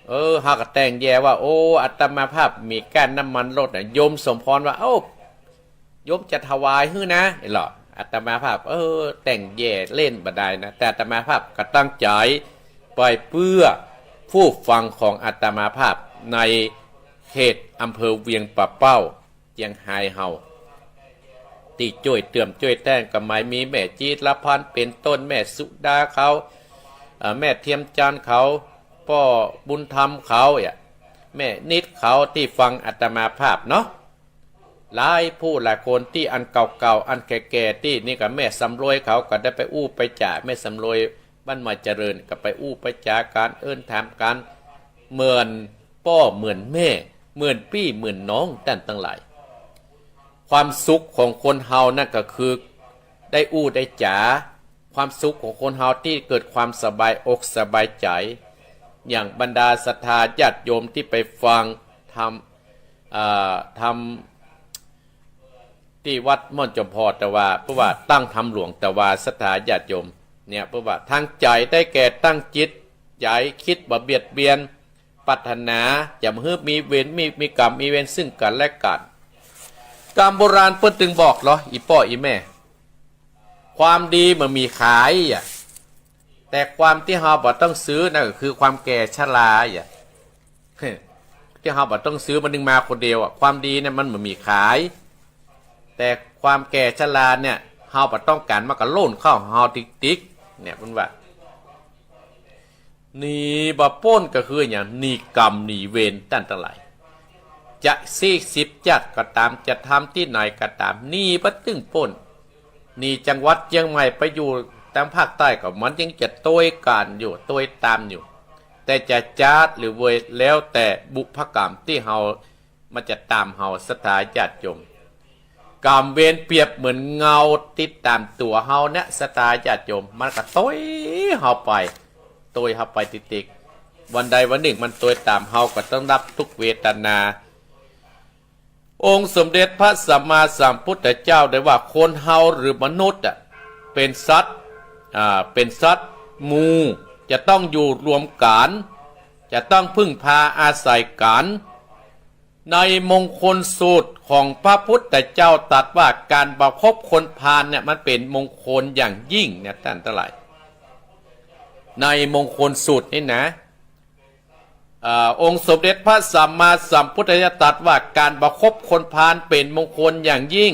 เออ เฮาก็แต่งแย่ว่า โอ้ อาตมาภาพมีก้านน้ำมันรถน่ะ โยมสมพรว่า เอ้า โยมจะถวายหื้อนะ เหรอ อาตมาภาพ เออ แต่งแย่เล่นบ่ได้นะ แต่อาตมาภาพก็ตั้งใจ๋ไปเปื้อผู้ฟังของอาตมาภาพในเขตอำเภอเวียงป่าเป้า เจียงฮายเฮา ตี้จ้วยเติมจ้วยแต่งก็หมายมีแม่จีรพันธ์เป๋นต้น แม่สุดาเขา เอ่อ แม่เทียมจันทร์เขา ป้อบุญธรรมเขา เนี่ย แม่นิดเขาตี้ฟังอาตมาภาพเนาะ หลายผู้หลายคนตี้อันเก่าๆ อันแก่ๆ ตี้นี่ก็แม่สำรวยเขาก็ได้ไปอู้ไปจ๋า แม่สำรวยบ้านใหม่เจริญก็ไปอู้ไปจ๋ากั๋น เอิ้นถามกั๋น เหมือนป้อเหมือนแม่ เหมือนปี้เหมือนน้องต้านตังหลาย ความสุขของคนเฮานั่นก็คือได้อู้ได้จ๋า ความสุขของคนเฮาตี้เกิดความสบายอกสบายใจ๋ อย่างบรรดาศรัทธาญาติโยมตี้ไปฟังธรรม อ่า ธรรมตี้วัดม่อนจอมพอ ตะวา เปิ้นว่าตั้งธรรมหลวงตะวา ศรัทธาญาติโยม เนี่ย เปิ้นว่าทางใจ๋ได้แก่ตั้งจิตใจ๋ กึ๊ดบ่เบียดเบียน ปรารถนาจะบ่หื้อมีเวร มี มีกรรมมีเวรซึ่งกั๋นและกั๋น กำโบราณเปิ้นตึงบอกเหรอ อี่ป้ออี่แม่ ความดีบ่มีขายอะ แต่ความตี้เฮาบ่ต้องซื้อนั่นก็คือความแก่ชราอะ ตี้เฮาบ่ต้องซื้อ มันนึ่งมาคนเดียวอะ ความดีเนี่ยมันบ่มีขาย แต่ความแก่ชราเนี่ย เฮาบ่ต้องก๋าน มันก็ล่นเข้าเฮาติ๊กๆ เนี่ย เปิ้นว่า หนีบ่ป๊นก็คืออะหยัง หนีกรรมหนีเวร ต้านตังหลาย จะซี้สิบจ๊าดก็ต๋าม จะทำตี้ไหนก็ต๋าม หนีบ่ตึงป๊น หนีจังหวัดเจียงใหม่ไปอยู่ตางภาคใต้ก็มันยังจะตวยกั๋นอยู่ ตวยต๋ามอยู่ แต่จะจ๊าดหรือเวย แล้วแต่บุพกรรมตี้เฮา มันจะต๋ามเฮา ศรัทธาญาติโยม กรรมเวรเปรียบเหมือนเงาติดต๋ามตั๋วเฮาเนี่ย ศรัทธาญาติโยม มันก็ตวยเฮาไป ตวยเฮาไปติ๊กๆ วันใดวันนึ่งมันตวยต๋ามเฮาก็ต้องรับทุกข์เวทนา องค์สมเด็จพระสัมมาสัมพุทธเจ้าได้ว่าคนเฮาหรือมนุษย์อะ เป๋นสัตว์ อ่า เป๋นสัตว์หมู่ จะต้องอยู่รวมกั๋น จะต้องพึ่งพาอาศัยกั๋น ในมงคลสูตรของพระพุทธเจ้าตรัสว่าก๋านบ่คบคนพาลเนี่ยมันเป๋นมงคลอย่างยิ่งเนี่ยต้านตังหลาย ในมงคลสูตรนี่นะ อ่า องค์สมเด็จพระสัมมาสัมพุทธเจ้าตรัสว่าก๋านบ่คบคนพาลเป๋นมงคลอย่างยิ่ง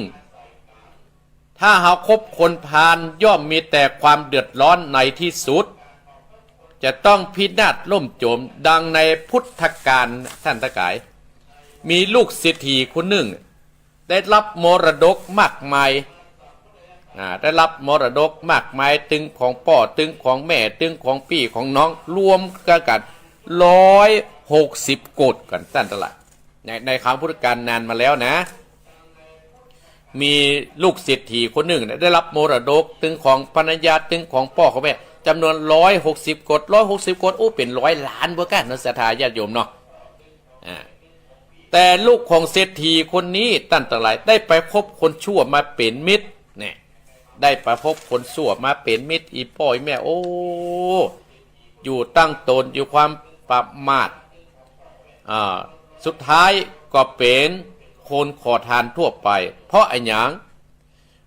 ถ้าเฮาคบคนพาลย่อมมีแต่ความเดือดร้อนในที่สุด จะต้องพินาศล่มจม ดังในพุทธกาล ต้านตังหลาย มีลูกเศรษฐีคนนึ่ง ได้รับมรดกมากมาย อ่า ได้รับมรดกมากมาย ตึงของป้อ ตึงของแม่ ตึงของปี้ของน้อง รวมกั๋น ร้อยหกสิบโกดกั๋น ต้านตังหลาย ใน ในครั้งพุทธกาลนานมาแล้วนะ มีลูกเศรษฐีคนนึ่งเนี่ย ได้รับมรดก ตึงของภรรยา ตึงของป้อของแม่ จ๋ำนวนร้อยหกสิบโกด ร้อยหกสิบโกด โอ้ เป๋นร้อยล้านเบ้อกั๋นเนาะ ศรัทธาญาติโยมเนาะ อ่า แต่ลูกของเศรษฐีคนนี้ ต้านตังหลาย ได้ไปคบคนชั่วมาเป๋นมิตร เนี่ย ได้ไปคบคนชั่วมาเป๋นมิตร อี่ป้ออี่แม่ โอ้ อยู่ตั้งต๋น อยู่ความประมาท อ่า สุดท้ายก็เป๋นคนขอทานทั่วไป เพราะอะหยัง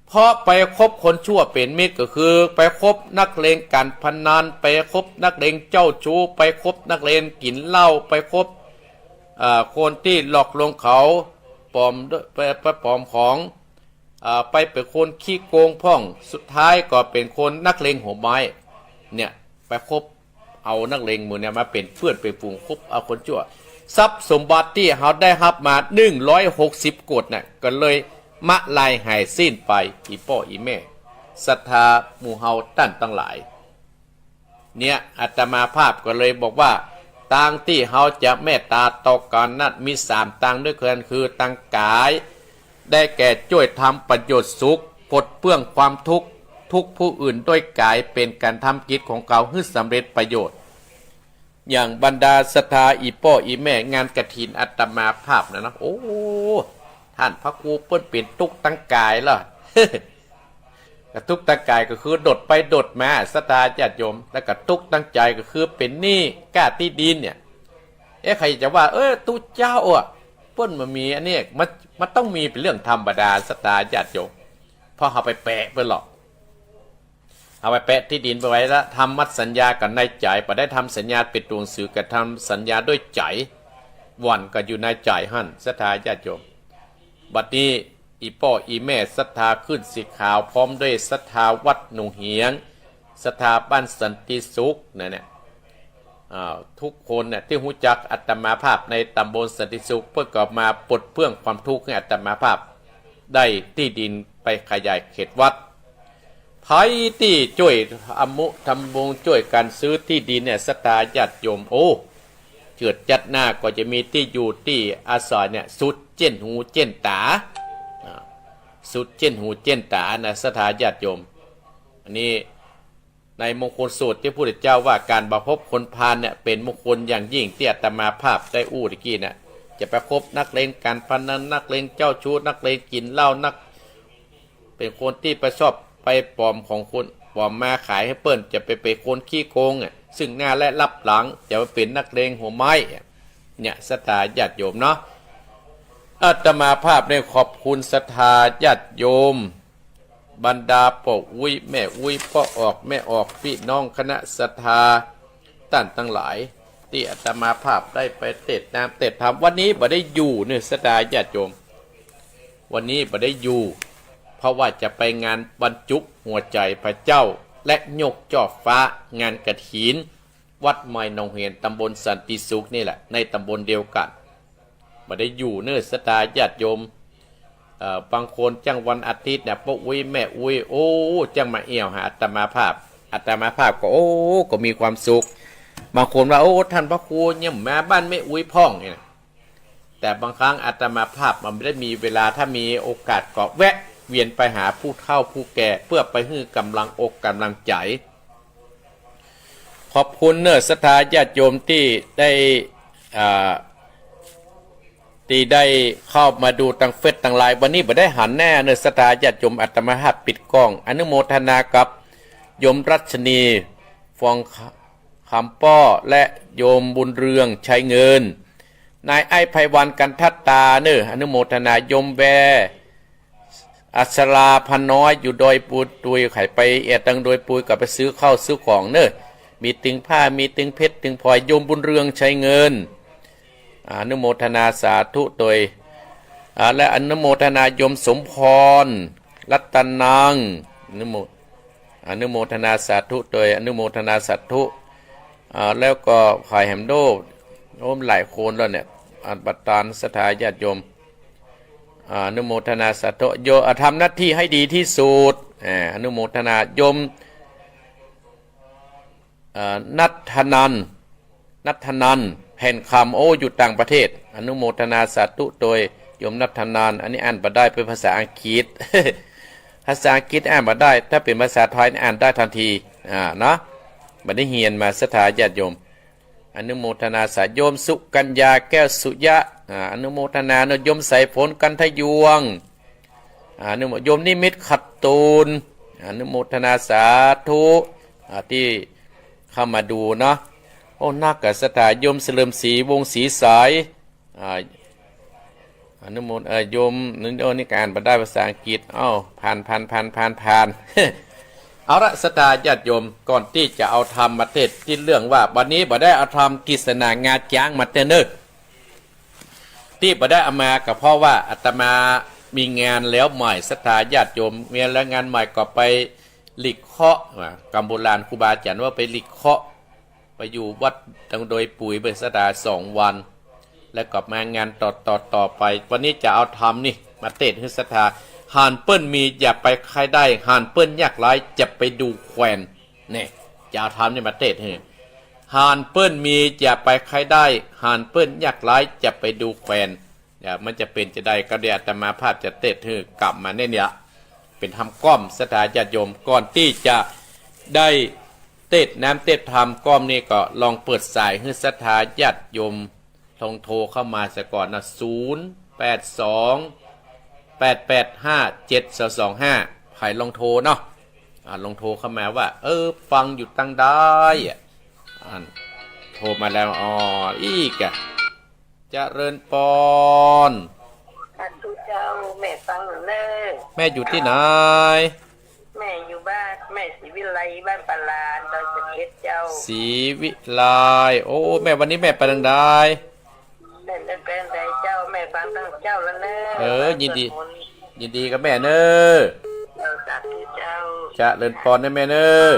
เพราะไปคบคนชั่วเป๋นมิตร ก็คือไปคบนักเลงก๋านพนัน ไปคบนักเลงเจ้าชู้ ไปคบนักเลงกิ๋นเหล้า ไปคบ เอ่อ คนตี้หลอกลวงเขา ปลอมด้วย ไป ไปปลอมของ เอ่อ ไปเป๋นคนขี้โกงพ่อง สุดท้ายก็เป๋นคนนักเลงหัวไม้ เนี่ย ไปคบเอานักเลงหมู่เนี่ยมาเป๋นเปื้อนเป๋นฝูง คบเอาคนชั่ว ทรัพย์สมบัติตี้เฮาได้ฮับมา หนึ่งร้อยหกสิบ โกดน่ะ ก็เลยมะลายหายสิ้นไป อี่ป้ออี่แม่ ศรัทธาหมู่เฮาต้านตังหลาย เนี่ย อาตมาภาพก็เลยบอกว่า ตางตี้เฮาจะเมตตาต่อกั๋นนั้น มีสามตางด้วยกั๋น คือตางก๋าย ได้แก่จ้วยทำประโยชน์สุข ปลดเปื้องความทุกข์ ทุกข์ผู้อื่นด้วยก๋าย เป๋นก๋านทำกิจของเฮาหื้อสำเร็จประโยชน์ อย่างบรรดาศรัทธาอี่ป้ออี่แม่ งานกฐินอาตมาภาพนะนะ โอ้ ต้านพระครูเปิ้นเป๋นตุ๊กข์ตางก๋ายเหรอ ก็ตุ๊กข์ตางก๋ายก็คือโดดไปโดดมา ศรัทธาญาติโยม แล้วก็ตุ๊กข์ตางใจ๋ก็คือเป๋นหนี้ก้าตี้ดินเนี่ย เอ๊ะ ใผจะว่า เออ ตุ๊เจ้าอะ เปิ้นบ่มีอันนี้ มัน มันต้องมีเป๋นเรื่องธรรมดา ศรัทธาญาติโยม เพราะเฮาไปแปะเปิ้นหรอก เฮาไปแปะตี้ดินไปไว้แล้ว ทำมัดสัญญากั๋นในใจ๋ บ่ได้ทำสัญญาเป๋นตั๋วหนังสือ ก็ทำสัญญาด้วยใจ๋ หวั่นก็อยู่ในใจ๋หั้น ศรัทธาญาติโยม บัดนี้อี่ป้ออี่แม่ศรัทธาขึ้นสีขาว พร้อมด้วยศรัทธาวัดหนองเหียง ศรัทธาบ้านสันติสุขนะเนี่ย อ่า ทุกคนเนี่ยตี้ฮู้จักอาตมาภาพในตำบลสันติสุข เปิ้นก็มาปลดเปื้องความทุกข์หื้ออาตมาภาพ ได้ตี้ดินไปขยายเขตวัด ใผตี้จ้วยอำนุทำบุญจ้วยกั๋นซื้อตี้ดินเนี่ย ศรัทธาญาติโยม โอ้ เจิดจัดหน้าก็จะมีตี้อยู่ตี้อาศัยเนี่ย สุดเจ๊นหูเจ๊นต๋า อ่า สุดเจ๊นหูเจ๊นต๋านะ ศรัทธาญาติโยม อันนี้ในมงคลสูตรตี้พระพุทธเจ้าว่า ก๋านบ่พบคนพาลเนี่ยเป๋นมงคลอย่างยิ่ง ตี้อาตมาภาพได้อู้ตะกี้เนี่ย จะไปคบนักเลงก๋านพนัน นักเลงเจ้าชู้ นักเลงกิ๋นเหล้า นัก เป๋นคนตี้ไปชอบไปปลอมของคน ปลอมมาขายหื้อเปิ้น จะไปเป๋นคนขี้โกงอะ ซึ่งหน้าและลับหลัง จะไปเป๋นนักเลงหัวไม้อะ เนี่ย ศรัทธาญาติโยมเนาะ อาตมาภาพได้ขอบคุณศรัทธาญาติโยม บรรดาป้ออุ๊ยแม่อุ๊ย ป้อออกแม่ออก ปี้น้องคณะศรัทธาต้านตังหลาย ตี้อาตมาภาพได้ไปเตสน์น้ำเตสน์ธรรม วันนี้บ่ได้อยู่เน่อ ศรัทธาญาติโยม วันนี้บ่ได้อยู่ เพราะว่าจะไปงานบรรจุหัวใจ๋พระเจ้า และยกจ่อฟ้า งานกฐิน วัดใหม่หนองเหียง ตำบลสันติสุขนี่แหละ ในตำบลเดียวกั๋น บ่ได้อยู่เน่อ ศรัทธาญาติโยม เอ่อ บางคนจ้างวันอาทิตย์เนี่ย ป้ออุ๊ยแม่อุ๊ย โอ้ จ้างมาแอ่วหาอาตมาภาพ อาตมาภาพก็ โอ้ ก็มีความสุข บางคนว่า โอ้ ต้านพระครูยังบ่มาบ้านแม่อุ๊ยพ่องเนี่ยนะ แต่บางครั้งอาตมาภาพมันบ่ได้มีเวลา ถ้ามีโอกาสก็แวะเวียนไปหาผู้เฒ่าผู้แก่ เพื่อไปหื้อก๋ำลังอกก๋ำลังใจ๋ ขอบคุณเน่อศรัทธาญาติโยมตี้ได้ อ่า ตี้ได้เข้ามาดูตางเฟซตางไลน์ วันนี้บ่ได้หันแน่เน่อศรัทธาญาติโยม อาตมาภาพปิดกล้อง อนุโมทนากับโยมรัชนี ฟองคำป้อ และโยมบุญเรือง ชัยเงิน นายไอ้ไพวัน กันทัดตาเน่อ อนุโมทนา โยมแว อัศราพน้อย อยู่ดอยปูนตุย ใผไปแอ่ตังดอยปูนก็ไปซื้อข้าวซื้อของเน่อ มีตึงผ้า มีตึงเพชรตึงพลอย โยมบุญเรือง ชัยเงิน อนุโมทนาสาธุโตย อ่า และอนุโมทนาโยมสมพร รัตนัง อนุโม อนุโมทนาสาธุโตย อนุโมทนาสาธุ อ่า แล้วก็ใผแหมโด้ โอ้ หลายคนแล้วเนี่ย อ่า ประธานศรัทธาญาติโยม อ่า อนุโมทนาสาธุ โย อ่า ทำหน้าที่ให้ดีที่สุด อ่า อนุโมทนา โยม เอ่อ ณัฐนันท์ ณัฐนันท์ แผ่นคำ โอ้ อยู่ต่างประเทศ อนุโมทนาสาธุโตย โยมณัฐนันท์ อันนี้อ่านบ่ได้ เป๋นภาษาอังกฤษ ภาษาอังกฤษอ่านบ่ได้ ถ้าเป๋นภาษาไทยนี่อ่านได้ทันที อ่า เนาะ บ่ได้เฮียนมา ศรัทธาญาติโยม อนุโมทนาสา โยมสุกัญญา แก้วสุยะ อ่า อนุโมทนาเนาะ โยมสายฝน กันทะยวง อนุโม โยมนิมิตร ขัดตูน อนุโมทนาสาธุ อ่า ตี้เข้ามาดูเนาะ โอ้ นักกะศรัทธา โยมเฉลิมศรี วงศ์ศรีใส อ่า อนุโมท เอ่อ โยม นี่ โอ้ นี่ก็อ่านบ่ได้ภาษาอังกฤษ เอ้า ผ่าน ผ่าน ผ่าน ผ่าน ผ่าน เอาละ ศรัทธาญาติโยม ก่อนตี้จะเอาธรรมมาเทศน์ตี้เรื่องว่า วันนี้บ่ได้เอาธรรมกฤษณางาจ๊างมาเต๊อะเน่อ ตี้บ่ได้เอามาก็เพราะว่าอาตมามีงานแล้วใหม่ ศรัทธาญาติโยม มีแล้วงานใหม่ก็ไปหลีกเคราะห์ ว่ากำโบราณครูบาอาจ๋ารย์ว่าไปหลีกเคราะห์ ไปอยู่วัดตรงดอยปุ๋ยเบิดสัปดาห์สองวัน แล้วก็มางานต่อต่อต่อไป วันนี้จะเอาธรรมนี่มาเทศน์หื้อศรัทธา ห่านเปิ้นมีอย่าไปใค่ได้ ห่านเปิ้นยากไร้จะไปดูแควน เนี่ย จะเอาธรรมนี่มาเทศน์หื้อ ห่านเปิ้นมีอย่าไปใค่ได้ ห่านเปิ้นยากไร้จะไปดูแควน เนี่ย มันจะเป๋นจาใดก็เดี๋ยวอาตมาภาพจะเทศน์หื้อ กำมาเนี่ย เนี่ย เป๋นธรรมก้อม ศรัทธาญาติโยม ก่อนตี้จะได้เทศน์น้ำเทศน์ธรรมก้อมนี่ก็ลองเปิดสายหื้อศรัทธาญาติโยมลองโทรเข้ามาเสียก่อนนะ ศูนย์ แปด สอง แปด แปด ห้า เจ็ด สอง สอง ห้า ใผลองโทรเนาะ อ่า ลองโทรเข้ามาว่า เออ ฟังอยู่ตังใดอะ อ่า โทรมาแล้ว อ๋อ อีกอะ เจริญปอน สาธุเจ้า แม่ฟังอยู่เน่อ แม่อยู่ตี้ไหน แม่อยู่บ้าน แม่ศรีวิไล บ้านป่าลาน ดอยสะเก็ดเจ้า ศรีวิไล โอ้ แม่วันนี้แม่ไปตังใด แม่ได้ไปตังใดเจ้า แม่ฟังตังเจ้าแล้วเน่อ เออ ยินดี สวดมนต์ ยินดีกับแม่เน่อ เออ สาธุเจ้า เจริญปอนนะแม่เน่อ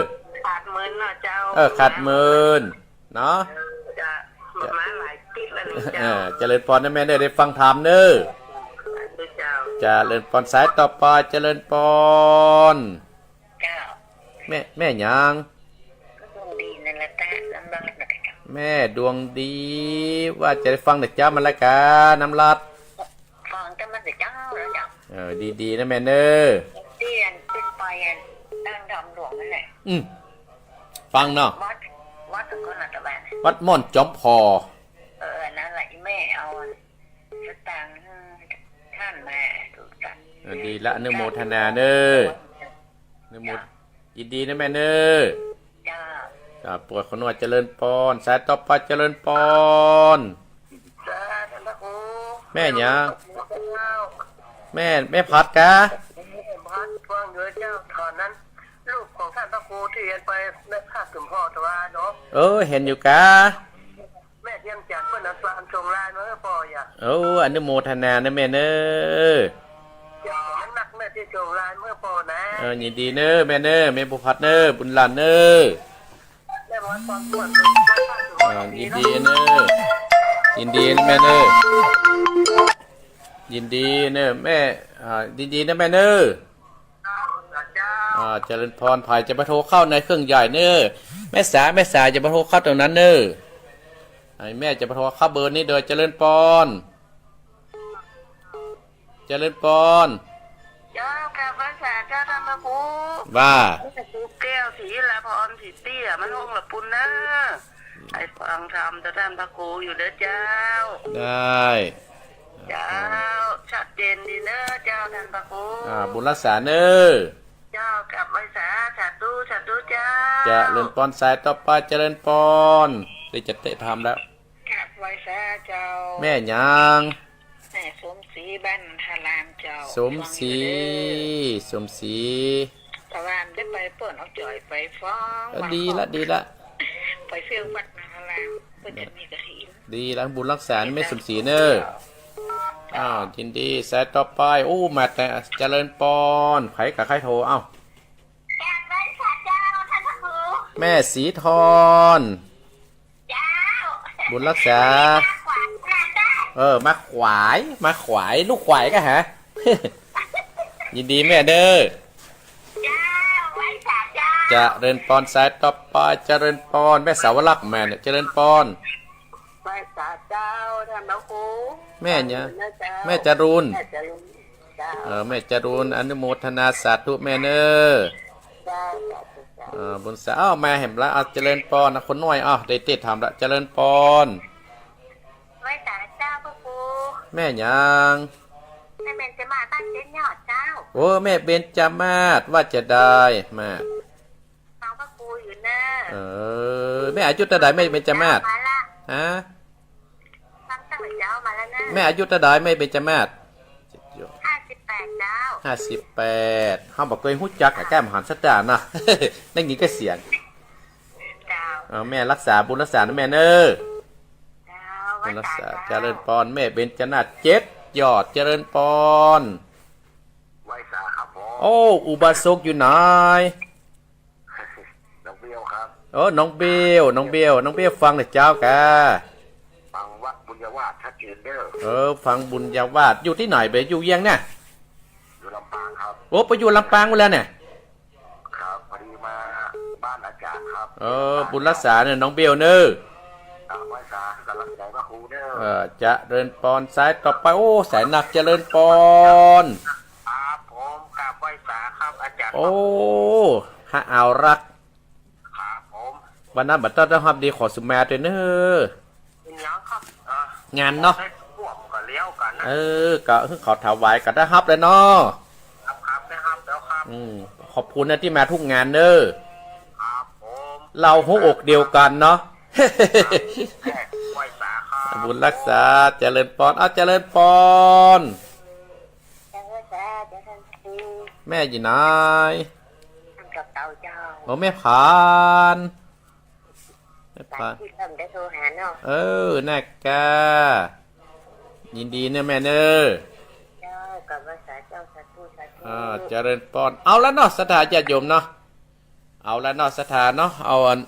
ขาดเมินเนาะเจ้า เออ ขาดเมิน เนาะ จะ จะ มาหลายติดแล้วนี่ เอ เจ้า อ เจริญปอนนะแม่เน่อ ได้ฟังธรรมเน่อ สาธุเจ้า เจริญปอน สายต่อไป เจริญปอน เจ้า แม่ แม่หยัง ก็ดวงดีนั่นแหละ ตาน้ำลาดนะเจ้า แม่ดวงดี ว่าจะได้ฟังแต่เจ๊ามาแล้วกา น้ำลาด ฟังแต่มันแต่เจ๊าแล้วเจ้า เออ ดีๆ นะแม่เน่อ ตี้อันขึ้นไปอันตั้งดำหลวงนั่นแหละ อืม ฟังเนาะ วัด วัดตรงนั้นน่ะตะวัน วัดม่อนจอมผ่อ เออ นั่นแหละ อีแม่เอาสตางค์ให้ท่านมาดูกัน เออ ดีละ อนุโมทนาเน่อ อนุโมท ยินดีนะแม่เน่อ เจ้า อ่า ปวดขนวด เจริญปอน สายต่อไป เจริญปอน สาธุ แม่หยัง เจ้า แม่ แม่ผัดกา แม่ผัด ฟังอยู่เจ้า ตอนนั้น รูปของท่านพระครูที่เห็นไปในภาพสุนทรทวารเนาะ เออ เห็นอยู่กา แม่เทียมจันทร์เปิ้นเอาตามส่งไลน์มาหื้อป้ออย่า โอ้ อนุโมทนานะแม่เน่อ เจ้า มันนักแม่ตี้ส่งไลน์มาหื้อป้อนะ เออ ยินดีเน่อแม่เน่อ แม่บัวผัดเน่อ บุญหลานเน่อ แม่บัวผัด เออ ยินดีเน่อ ยินดีนะแม่เน่อ ยินดีเน่อแม่ อ่า ยินดีนะแม่เน่อ อ่า เจริญปอน ใผจะไปโทรเข้าในเครื่องใหญ่เน่อ แม่สา แม่สา จะไปโทรเข้าตรงนั้นเน่อ ไอ้แม่จะไปโทรเข้าเบอร์นี้โดย เจริญปอน เจริญปอน เจ้า กราบไหว้สาเจ้าท่านพระครู ว่า แม่ตุ๊กแก้ว ศรีลาพร ศรีเตี้ย มันห้องละปุนเน่อ ไอ้ฟังธรรมเจ้าท่านพระครูอยู่เด้อเจ้า ได้ เจ้า ชัดเจนดีเน่อเจ้าท่านพระครู อ่า บุญรักษาเน่อ เจ้า กราบไหว้สา สาธุ สาธุเจ้า เจริญปอน สายต่อไป เจริญปอน ได้จะเทศน์ธรรมแล้ว กราบไหว้สาเจ้า แม่หยัง แม่สมศรี บ้านทารามเจ้า สมศรี ฟังอยู่เน่อ สมศรี แต่ว่าได้ไปเปิ้นเอาจ่อยไปฟ้อง เออ ดีละ ดีละ ไปเที่ยววัดนาลาม เปิ้นจะมีกฐิน ดีละ บุญรักษาแม่สมศรีเน่อ อ้าว ยินดี สายต่อไป โอ้ มาแต่ เจริญปอน ใผกาใค่โทร เอ้า แม่ศรีทร เจ้า บุญรักษา เออ มาขวาย มาขวาย ลูกขวายกาฮะ ยินดีแม่เน่อ เจ้า ไหว้สาเจ้า เจริญปอน สายต่อไป เจริญปอน แม่สาวรักษ์ แม่เนี่ย เจริญปอน ไหว้สาเจ้าท่านพระครู แม่เนี่ย นะเจ้า แม่จรูน แม่จรูน เจ้า เออ แม่จรูน อนุโมทนาสาธุแม่เน่อ เจ้า สาธุเจ้า เออ บุญสา เอ้า แม่เห็นละ เอา เจริญปอนนะ คนน้อย เอ้า ได้เทศน์ธรรมละ เจริญปอน ไหว้สาเจ้าพระครู แม่หยัง แม่เบญจมาศ บ้านเจ๊ยอดเจ้า โอ้ แม่เบญจมาศ ว่าจะได้ มา ฟังพระครูอยู่เน่อ เออ แม่อายุเต้าใด แม่เบญจมาศ มาละ ฮะ ฟังตั้งแต่เจ๊ามาแล้วเน่อ แม่อายุเต้าใด แม่เบญจมาศ ห้าสิบแปดเจ้า ห้าสิบแปด เฮาบ่เกยฮู้จักอะ แก้มหันสตาร์นะ ได้ยินแก้เสียง เจ้า เออ แม่ฮักษาบุญฮักษานะแม่เน้อ เจ้า บุญฮักษา ไหว้สาเจ้า เจริญปอน แม่เบญจนาถเจ็ดยอด เจริญปอน ไหว้สาครับผม โอ้ อุบาสกอยู่ไหน น้องเบลครับ เออ น้องเบล น้องเบล น้องเบลฟังเต๊อะเจ้ากา ฟังวัดบุญญาวาสชัดเจนเด้อ เออ ฟังบุญญาวาส อยู่ตี้ไหนเบ อยู่เยียงเนี่ย อยู่ลำปางครับ โอ้ ไปอยู่ลำปางมาแล้วเนี่ย ครับ พอดีมาบ้านอาจารย์ครับ เออ บุญฮักษาเนี่ย น้องเบลเน้อ กราบไหว้สา กำลังใจพระครูเน้อ เออ เจริญปอน สายต่อไป โอ้ สายหนัก เจริญปอน ครับผม กราบไหว้สาครับ อาจารย์ โอ้ ฮะ เอารัก ครับผม วันนั้นบ่าเต้าได้ฮับดีขอสุมาตวยเน้อ เป็นหยังครับ เออ งานเนาะ ได้ควบกันแล้วกันนะ เออ ก็คือเขาถวายก็ได้ฮับเลยเนาะ ครับ ครับ ได้ฮับแล้วครับ อืม ขอบคุณนะตี้มาทุกงานเน้อ ครับผม เราหัวอกเดียวกันเนาะ ครับ ไหว้สาครับ บุญฮักษา เจริญปอน เอาเจริญปอน เจริญสา เจริญสา แม่อยู่ไหน ทำกับเตาเจ้า โอ้ แม่ผาน แม่ผาน ที่เริ่มได้โทรหาเนาะ เออ แน่กา ยินดีเน้อแม่เน้อ เจ้า กราบไหว้สาเจ้า สาธุ สาธุ อ่า เจริญปอน เอาละเนาะ ศรัทธาญาติโยมเนาะ เอาละเนาะ ศรัทธาเนาะ เอาอัน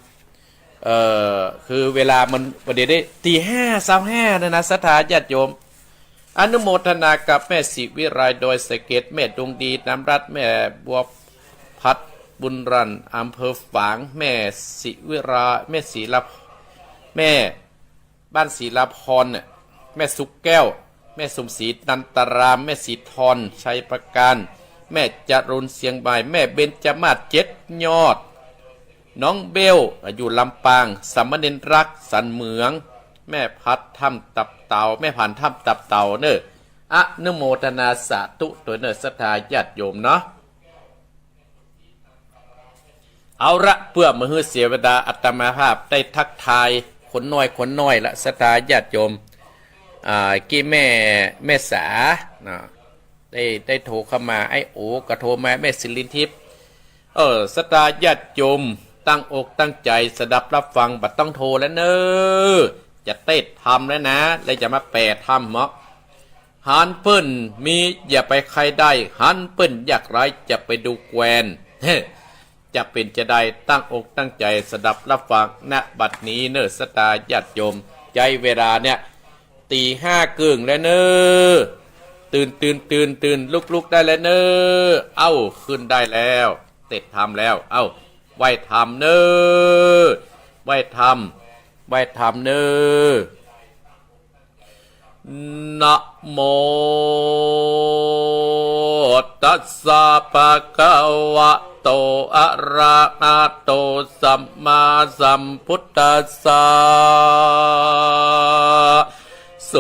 เอ่อ คือเวลามัน ประเดี๋ยวนี้ตีห้าซาวห้าแล้วนะ ศรัทธาญาติโยม อนุโมทนากับแม่ศิวิไล ดอยสะเก็ด แม่ดวงดี น้ำรัตน์ แม่บัวพัด บุญรัน อำเภอฝาง แม่ศิวิไล แม่ศิลา แม่ บ้านศิลาพรเนี่ย แม่สุขแก้ว แม่สมศรี นันตาราม แม่ศรีทร ชัยประการ แม่จรูน เชียงใหม่ แม่เบญจมาศ เจ็ดยอด น้องเบล อยู่ลำปาง สามเณรรัก สันเหมือง แม่พัด ถ้ำตับเต่า แม่ผาน ถ้ำตับเต่าเน้อ อนุโมทนาสาธุตวยเน้อ ศรัทธาญาติโยมเนาะ เอาละ เปื้อบ่หื้อเสียเวลา อาตมาภาพได้ทักทายคนน้อยคนน้อยละ ศรัทธาญาติโยม อ่า กี้แม่ แม่สา นะ ได้ ได้โทรเข้ามา ไอ้โอก็โทรมา แม่ศิรินทิพย์ เออ ศรัทธาญาติโยม ตั้งอกตั้งใจ๋สดับรับฟัง บ่ต้องโทรแล้วเน้อ จะเตสน์ธรรมแล้วนะ แล้วจะมาแปลธรรมเหมาะ หันเปิ้นมีอย่าไปใค่ได้ หันเปิ้นยากไร้จะไปดูแควน จะเป๋นจาใด ตั้งอกตั้งใจ๋สดับรับฟัง ณ บัดนี้เน้อ ศรัทธาญาติโยม ใจ๊เวลาเนี่ย ตีห้าเกิ่งแล้วเน้อ ตื่น ตื่น ตื่น ตื่น ลุก ลุกได้แล้วเน้อ เอ้า ขึ้นได้แล้ว เตสน์ธรรมแล้ว เอ้า ไหว้ธรรมเน้อ ไหว้ธรรม ไหว้ธรรมเน้อ นะโม ตัสสะ ภะคะวะโต อะระหะโต สัมมาสัมพุทธัสสะ โส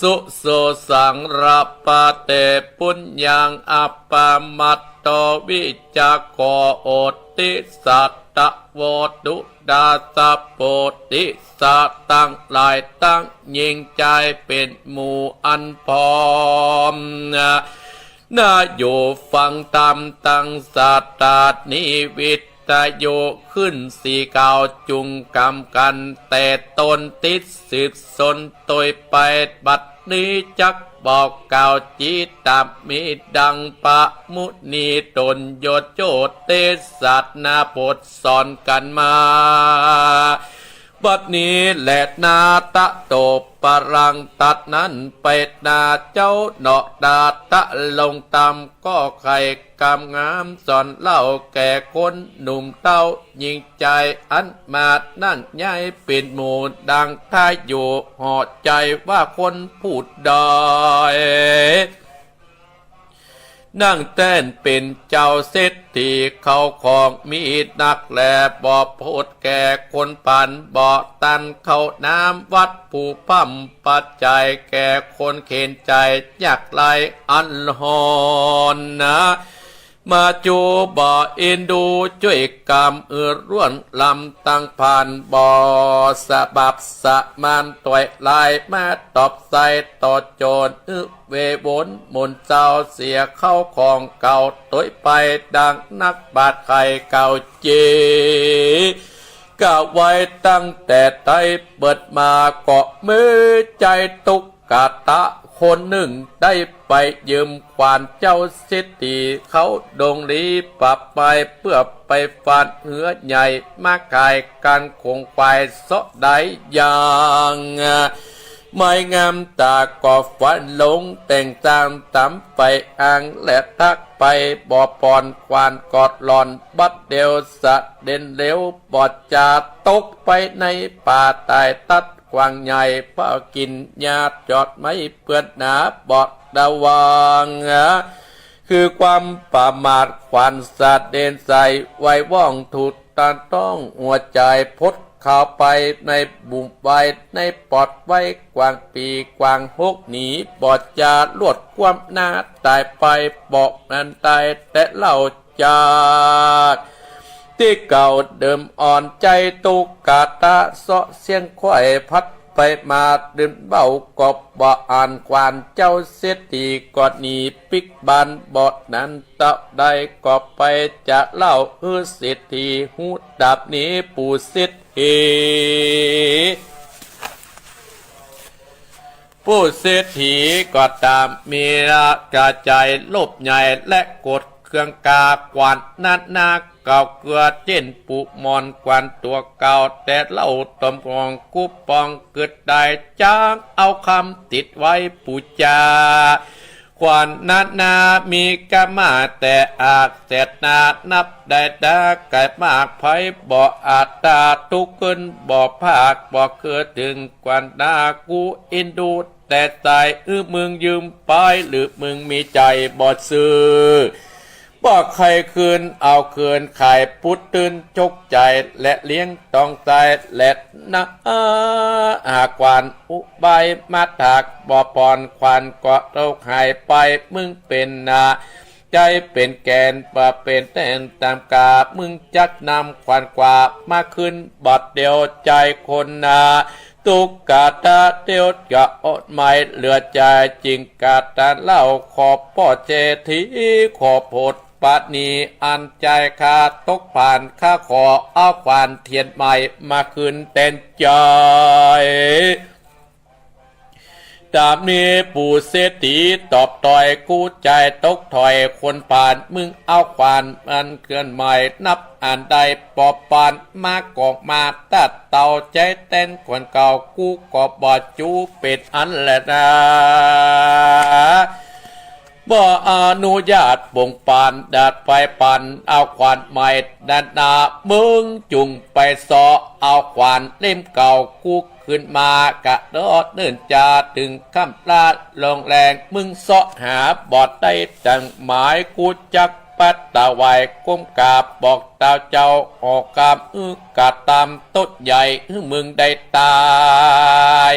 สุ โส สัง ระปะเต ปุญญัง อัปปะมัตโต วิจักโข โหติ สัตตะโว ตุ ดาสะ โปติสะ ตังหลายตัง ยิ่งใจ๋เป๋นหมู่อันพร้อมนะ นาอยู่ฟังธรรมตังสถานีวิทยุคลื่นสี่เก้า จุ่งกำกั๋นแต่ต้นติดสืบสนโตยไป บัดนี้จักบอกกล่าวจีตามมีดังพระมุนีตนยศโจทย์เตสนาบทสอนกั๋นมา บัดนี้แลนา ตะโตปะรัง ตัดนั้นไปนาเจ้าเนาะ นา ตะลงตามก็ใค่กำงามสอนเล่าแก่คนหนุ่มเต้า ยิ่งใจ๋อันมานั่งใหญ่เป๋นหมู่ดังท้ายอยู่ เหาะใจ๋ว่าคนผู้ใด นั่งแต้นเป๋นเจ้าเศรษฐี เข้าของมีนักแล บ่พูดแก่คนผ่าน บ่ตันเข้าน้ำ วัตถุพร่ำปัจจัย แก่คนเข็ญใจ๋ยากไร้อันฮ้อนนะ มาจูบ่เอ็นดูจ้วยก๋ำ อือร่วนลำตังผ่าน บ่สะบับสะมานต้อยลาย มาตอบใส่ต่อโจร อือเววนหมุนเจ้า เสียเข้าของเก่า ตวยไปดังนักบาดไข่เก่าเจ กะไว้ตั้งแต่ใต้เปิดมา ก็มีใจ๋ตุ๊กตาคนนึ่ง ได้ไปยืมขวานเจ้าเศรษฐีเขาดงหลี ปะไปเปื้อไปฟานเฮือใหญ่ มาขายก๋านขงขวายเซาะได้อย่าง ไม้งามต๋าก็ฟันลงแต่งต๋ามต๋ามไป อังและตักไปบ่ปอน ขวานก็หล่อนบัดเดียว สะเด็นเร็ว บ่จาตกไปในป่าต๋าย ตัดกว้างใหญ่ เพราะกิ๋นหญ้าจอดไม้เปื้อนหนา บ่ระวัง คือความประมาท ขวานสะเด็นใส่ ไวว่องถูกตาต้อง หัวใจ๋พดเข้าไปในบุ่มไว้ ในปอดไว้กว้างปี๋กว้างหกหนี บ่จาลวดความหน้าต๋ายไป บอกนั้นต๋ายแต่เล่าจาก ตี้เก่าเดิมอ่อนใจ๋ตุ๊กตา เซาะเสียงควายพัดไปมา ดื่มเบ้าก็บ่อ่าน ขวานเจ้าเศรษฐีก็หนีปิ๊กบาน บ่นั้นเต้าใดก็ไปจะเล่า หื้อเศรษฐีฮู้ดาบนี้ ปู่เศรษฐี ปู่เศรษฐีก็ต๋ามมีกระใจ๋โลภใหญ่ และโกรธเคืองกา ขวานนั้นนาเก่าเกือเจ้นปู่มอน ขวานตั๋วเก่าแต่เล่า ต๋อมของกู้ปองเกิดได้ จักเอาคำติดไว้ปู๋จา ขวานนั้นนามีก้ามาแต่อาก แสนนานับได้ต๋า ไก๋มากไผบ่อาจต๋า ตุ๊กขึ้นบ่พาก บ่คือเถิง ขวานนากูเอ็นดู แต่ใส่ อื้อมึงยืมไป หรือมึงมีใจ๋บ่ซื่อ บ่ใค่คืนเอาคืน ขายปุ๊ดตื้นจกใจ๋ และเลี้ยงตองใส่ และนาหาขวานอุบายมาถาก บ่ปอน ขวานก็ตกหายไป มึงเป๋นนา ใจ๋เป๋นแก่น บ่เป๋นแต้นต๋ามกา มึงจักนำขวานกว่า มาคืนบัดเดียว ใจ๋คนนา ตุ๊กตาเตียวจะอดไม้ เหลือใจ๋จิ่งกาตาเล่า ขอป้อเศรษฐี ขอโผดปาณี อันใจ๋ข้าตกผ่าน ข้าขอเอาขวานเตียนใหม่ มาคืนแตนใจ๋ ต๋ามนี้ปู่เศรษฐีตอบตอย กู้ใจ๋ตกถอยคนผ่าน มึงเอาขวานอันเคือนใหม่ นับอันใดปอปาน มากอกมาตัดเตา ใจ๋แตนขวานเก่า กู้ก็บ่จูเป๋นอันแลนา บ่อนุญาตปงปาน ดัดไปปันเอาขวานใหม่ ดันนา มึงจุ่งไปเซาะ เอาขวานเล่มเก่ากู้คืนมา กะดอเนิ่นจาเถิงค่ำลาลงแลง มึงเซาะหาบ่ได้ดั่งหมาย กู้จักปัดตะไหวก้มกราบบอกเต้าเจ้า ออกกำอื้อกระตำตดใหญ่ หื้อมึงได้ต๋าย